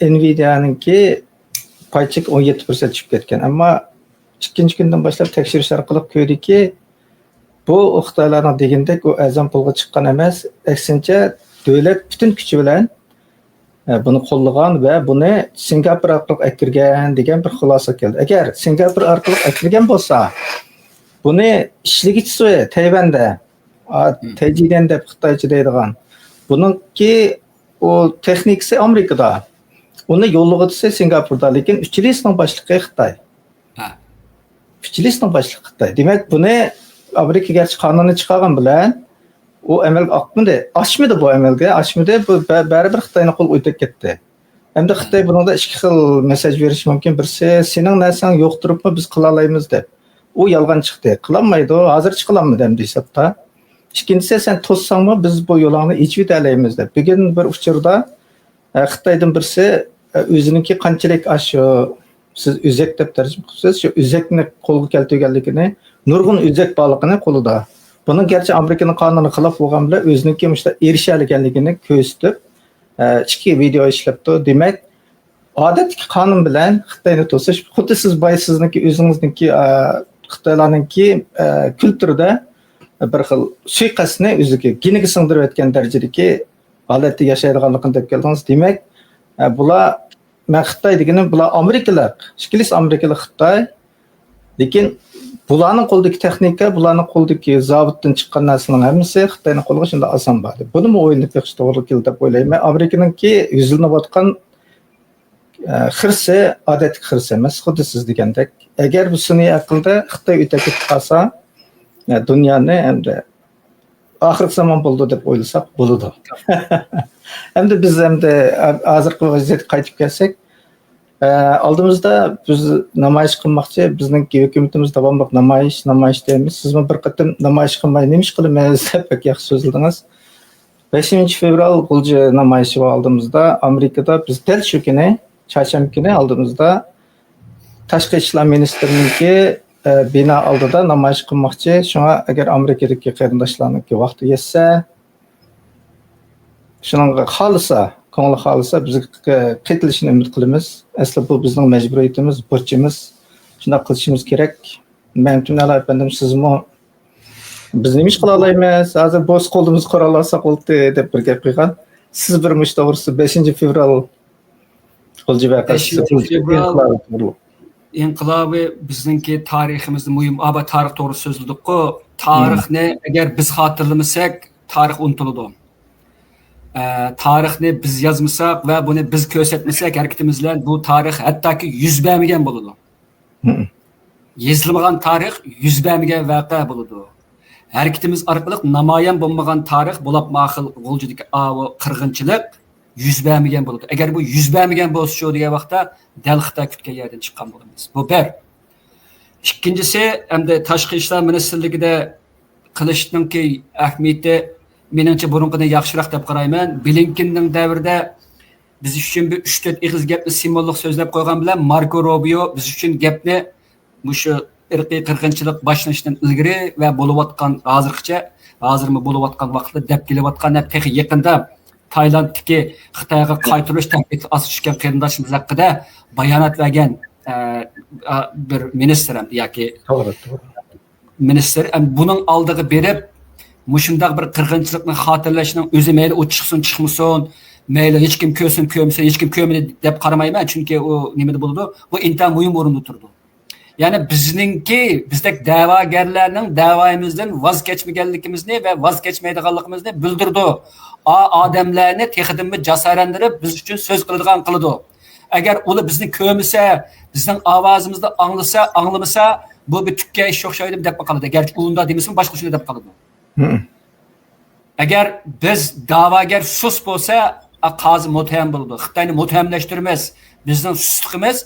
ئېنۋىدىيانىڭكى پاي چېكى ئون يەتتە پىرسەنت چۈشۈپ كەتكەن. ئەمما ئىككىنچى كۈندىن باشلاپ تەكشۈرۈش ئارقىلىق كۆردىكى، بۇ خىتايلارنىڭ دېگىنىدەك ئۇ ئەرزان پۇلغا چىققان ئەمەس. ئەكسىنچە، دۆلەت پۈتۈن كۈچى بىلەن، ئە، بۇنى قوللىغان ۋە بۇنى سىنگاپور ئارقىلىق ئەكىرگەن دېگەن بىر خۇلاسە كەلدى. ئەگەر سىنگاپور ئارقىلىق ئەكىرگەن بولسا، بۇنى ئىشلىگۈچىسى تەيۋەندە، ئا، تەيجىدەن دەپ خىتايچە دەيدىغان. بۇنىڭكى ئۇ تېخنىكىسى ئامېرىكىدا. ئۇنى يوللىغۇچىسى سىنگاپوردا، لېكىن ئۈچىلىسىنىڭ باشلىقى خىتاي. ھە. ئۈچىلىسىنىڭ باشلىقى خىتاي. دېمەك، بۇنى ئامېرىكا گەرچە قانۇننى چىقارغان بىلەن، ئۇ ئەمەلگە ئاقمىدى. ئاشمىدى بۇ ئەمەلگە، ئاشمىدى. بۇ بە-، بەرىبىر خىتاينىڭ قولىغا ئۆتۈپ كەتتى. ئەمدى خىتاي بۇنىڭدا ئىككى خىل مەساج بېرىشى مۇمكىن. بىرسى، سېنىڭ نەرسەڭ يوق تۇرۇپمۇ بىز قىلالايمىز دەپ. ئۇ يالغان چىقتى. قىلالمايدۇ، ھازىرچە قىلالمىدى ئەمدى ھېسابتا. ئىككىنچىسى، سەن توسساڭمۇ بىز بۇ يولۇڭنى ئېچىۋېتەلەيمىز دەپ. بۈگۈن بىر ئۇچۇردا، ئە، خىتايدىن بىرسى، ئە، ئۆزىنىڭكى قانچىلىك ئاشۇ سىز ئۆزەك دەپ تەرجىمە قىلىپسىز، شۇ ئۆزەكنى قولغا كەلتۈرگەنلىكىنى، نۇرغۇن ئۆزەك بارلىقىنى قولىدا. بۇنىڭ گەرچە ئامېرىكىنىڭ قانۇنىغا خىلاپ بولغان بىلەن ئۆزىنىڭكى مۇشۇنداق ئېرىشەلىگەنلىكىنى كۆرسىتىپ، ئە، ئىككى ۋىدېئو ئىشلەپتۇ. دېمەك، ئادەتتىكى قانۇن بىلەن خىتاينى توسۇش، خۇددى سىز باي سىزنىڭكى ئۆزىڭىزنىڭكى، ئە، خىتايلارنىڭكى، ئە، كۈلتۈرىدە بىر خىل سۇيىقەستنى ئۆزىگە گېنىگە سىڭدۈرۈۋەتكەن دەرىجىدىكى ھالەتتە ياشايدىغانلىقىنى دەپ كەلدىڭىز. دېمەك، ئە، بۇلار، مەن خىتاي دېگىنىم بۇلار ئامېرىكىلىق، ئىككىلىسى ئامېرىكىلىق خىتاي. لېكىن بۇلارنىڭ قولىدىكى تېخنىكا، بۇلارنىڭ قولىدىكى زاۋۇتتىن چىققان نەرسىنىڭ ھەممىسى خىتاينىڭ قولىغا شۇنداق ئاسان باردى. بۇنىمۇ ئويلىنىپ بېقىش توغرا كېلىدۇ دەپ ئويلايمەن. ئامېرىكىنىڭكى يۈزلىنىۋاتقان، ئە، خىرىسى ئادەتتىكى خىرىس ئەمەس، خۇددى سىز دېگەندەك. ئەگەر بۇ سۈنئىي ئەقىلدە خىتاي ئۆتۈپ كېتىپ قالسا، ئە، دۇنيانى ئەمدى ئاخىرقى زامان بولىدۇ دەپ ئويلىساق بولىدۇ. ئەمدى بىز ئەمدى ھازىرقى ۋەزىيەتكە قايتىپ كەلسەك، ئە، ئالدىمىزدا بىز نامايىش قىلماقچى، بىزنىڭ ھۆكۈمىتىمىز داۋاملىق نامايىش، نامايىش دەيمىز. سىزمۇ بىر قېتىم نامايىش قىلماي نېمە ئىش قىلىمىز دەپ بەك ياخشى سۆزلىدىڭىز. بەشىنچى فېۋرال غۇلجا نامايىشى بار ئالدىمىزدا. ئامېرىكىدا بىز دەل شۇ كۈنى، چارشەنبە كۈنى ئالدىمىزدا تاشقى ئىشلار مىنىستىرىنىڭكى، ئە، بىنا ئالدىدا نامايىش قىلماقچى. شۇڭا ئەگەر ئامېرىكىدىكى قېرىنداشلارنىڭكى ۋاقتى يەتسە، شۇنىڭغا خالىسا، كۆڭلى خالىسا، بىزگە قېتىلىشىنى ئۈمىد قىلىمىز. ئەسلى بۇ بىزنىڭ مەجبۇرىيىتىمىز، بۇرچىمىز. شۇنداق قىلىشىمىز كېرەك. مەمتىمىن ئەلا ئەپەندىم، سىزمۇ، بىز نېمە ئىش قىلالايمىز؟ ھازىر بولسا قولىمىز قورال ئالساق بولدى دەپ بىر گەپ قىلغان. سىز بىر مۇشۇ توغرىسىدا بەشىنچى فېۋرال غۇلجا ۋەقەسى، بەشىنچى فېۋرال ئىنقىلابى بىزنىڭكى تارىخىمىزدا مۇھىم، ئابا تارىخ توغرىسىدا سۆزلىدۇققۇ. تارىخنى ئەگەر بىز خاتىرىلىمىسەك، تارىخ ئۇنتۇلىدۇ. ئە، تارىخنى بىز يازمىساق ۋە بۇنى بىز كۆرسەتمىسەك، ھەرىكىتىمىز بىلەن بۇ تارىخ ھەتتاكى يۈز بەرمىگەن بولىدۇ. يېزىلمىغان تارىخ يۈز بەرمىگەن ۋەقە بولىدۇ. ھەرىكىتىمىز ئارقىلىق نامايان بولمىغان تارىخ، بولۇپمۇ ئاخىل غۇلجىدىكى ئاۋۇ قىرغىنچىلىق يۈز بەرمىگەن بولىدۇ. ئەگەر بۇ يۈز بەرمىگەن بولسىچۇ دېگەن ۋاقىتتا، دەل خىتاي كۈتكەن يەردىن چىققان بولىمىز. بۇ بىر. ئىككىنچىسى، ئەمدى تاشقى ئىشلار مىنىستىرلىكىدە قىلىشنىڭكى ئەھمىيىتى، مېنىڭچە، بۇرۇنقىدىن ياخشىراق دەپ قارايمەن. بلىنكېننىڭ دەۋرىدە بىز ئۈچۈن بىر ئۈچ تۆت ئېغىز گەپنى سىمۋوللۇق سۆزلەپ قويغان بىلەن، ماركو روبىيو بىز ئۈچۈن گەپنى مۇشۇ ئىرقىي قىرغىنچىلىق باشلىنىشتىن ئىلگىرى ۋە بولۇۋاتقان ھازىرغىچە، ھازىرمۇ بولۇۋاتقان ۋاقىتتا دەپ كېلىۋاتقان ھەم تېخى يېقىندا تايلاندتىكى خىتايغا قايتۇرۇلۇش تەھدىتى ئاستىغا چۈشكەن قېرىنداشلىرىمىز ھەققىدە بايانات بەرگەن، ئە، ئە، بىر مىنىستىر ھەم ياكى توغرا، توغرا. مىنىستىر، ئەم، بۇنىڭ ئالدىغا بېرىپ، مۇشۇنداق بىر قىرغىنچىلىقنى خاتىرىلەشنىڭ ئۆزى مەيلى ئۇ چىقسۇن، چىقمىسۇن، مەيلى ھېچكىم كۆرسۇن، كۆرمىسۇن، ھېچكىم كۆرمىدى دەپ قارىمايمەن، چۈنكى ئۇ نېمىدە بولىدۇ؟ بۇ ئىنتايىن مۇھىم ئورۇندا تۇرىدۇ. يەنى بىزنىڭكى، بىزدەك دەۋاگەرلەرنىڭ دەۋايىمىزدىن ۋاز كەچمىگەنلىكىمىزنى ۋە ۋاز كەچمەيدىغانلىقىمىزنى بىلدۈرىدۇ. ئا-، ئادەملەرنى تېخىدىنمۇ جاسارەتلەندۈرۈپ، بىز ئۈچۈن سۆز قىلىدىغان قىلىدۇ. ئەگەر ئۇلار بىزنى كۆرمىسە، بىزنىڭ ئاۋازىمىزنى ئاڭلىسا، ئاڭلىمىسا، بۇ بىر تۈككە ئىشكە ئوخشايدۇ دەپ قالىدۇ. گەرچە ئۇ ئۇنداق دېمىسىمۇ، باشقا شۇنى دەپ قالىدۇ. مم. ئەگەر بىز داۋاگەر سۇس بولسا، ئا، قازى مۇتتەھەم بولىدۇ. خىتاينى مۇتتەھەملەشتۈرىمىز. بىزنىڭ سۇسلۇقىمىز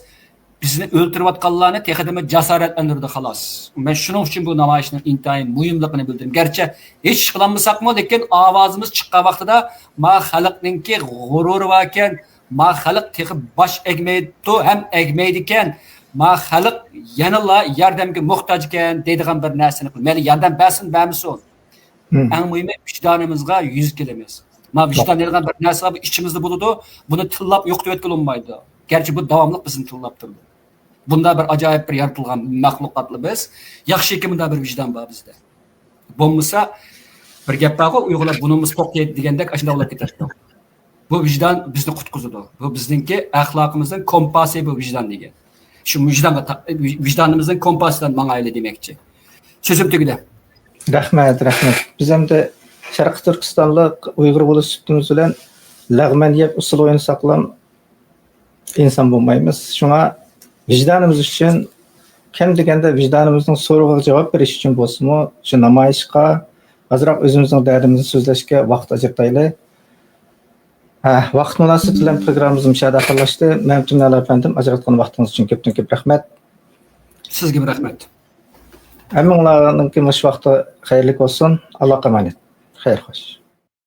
بىزنى ئۆلتۈرۈۋاتقانلارنى تېخىدىنمۇ جاسارەتلەندۈرىدۇ، خالاس. مەن شۇنىڭ ئۈچۈن بۇ نامايىشنىڭ ئىنتايىن مۇھىملىقىنى بىلدۈردۈم. گەرچە ھېچ ئىش قىلالمىساقمۇ، لېكىن ئاۋازىمىز چىققان ۋاقتىدا، ما خەلقنىڭكى غۇرۇرى باركەن، ما خەلق تېخى باش ئەگمەيدۇ ھەم ئەگمەيدىكەن، ما خەلق يەنىلا ياردەمگە موھتاج ئىكەن دەيدىغان بىر نەرسىنى قىل. مەيلى ياردەم بەرسۇن، بەرمىسۇن. مم. ئەڭ مۇھىمى، ۋىجدانىمىزغا يۈز كېلىمىز. ما ۋىجدان دېگەن بىر نەرسە بار، بۇ ئىچىمىزدە بولىدۇ. بۇنى تىللاپ يوقىتىۋەتكىلى بولمايدۇ. گەرچە بۇ داۋاملىق بىزنى تىللاپ تۇرىدۇ. بۇنداق بىر ئاجايىپ بىر يارىتىلغان مەخلۇقاتلا بىز. ياخشىكى، بۇنداق بىر ۋىجدان بار بىزدە. بولمىسا، بىر گەپ بارغۇ، ئۇيغۇرلار بۇنىمىز توق يەيدۇ دېگەندەك، ئاشۇنداق بولۇپ كېتەتتۇق. بۇ ۋىجدان بىزنى قۇتقۇزىدۇ. بۇ بىزنىڭكى ئەخلاقىمىزنىڭ كومپاسى، بۇ ۋىجدان دېگەن. شۇ ۋىجدانغا تا-، ۋىجدانىمىزنىڭ كومپاسى بىلەن ماڭايلى دېمەكچى. سۆزۈم تۈگىدى. رەھمەت، رەھمەت. بىز ئەمدى شەرقىي تۈركىستانلىق ئۇيغۇر بولۇش سۈپىتىمىز بىلەن لەغمەن يەپ ئۇسسۇل ئوينىساقلا ئىنسان بولمايمىز. شۇڭا ۋىجدانىمىز ئۈچۈن، كەم دېگەندە ۋىجدانىمىزنىڭ سورىقىغا جاۋاب بېرىش ئۈچۈن بولسىمۇ، شۇ نامايىشقا، ئازراق ئۆزىمىزنىڭ دەردىمىزنى سۆزلەشكە ۋاقىت ئاجرىتايلى. ھە، ۋاقىت مۇناسىۋىتى بىلەن پروگراممىمىز مۇشۇ يەردە ئاخىرلاشتى. مەمتىمىن ئەپەندىم، ئاجراتقان ۋاقتىڭىز ئۈچۈن كۆپتىن كۆپ رەھمەت. سىزگىمۇ رەھمەت. ھەممىڭلارنىڭكى مۇشۇ ۋاقتى خەيرلىك بولسۇن. ئاللاغا ئامانەت. خەير خوش.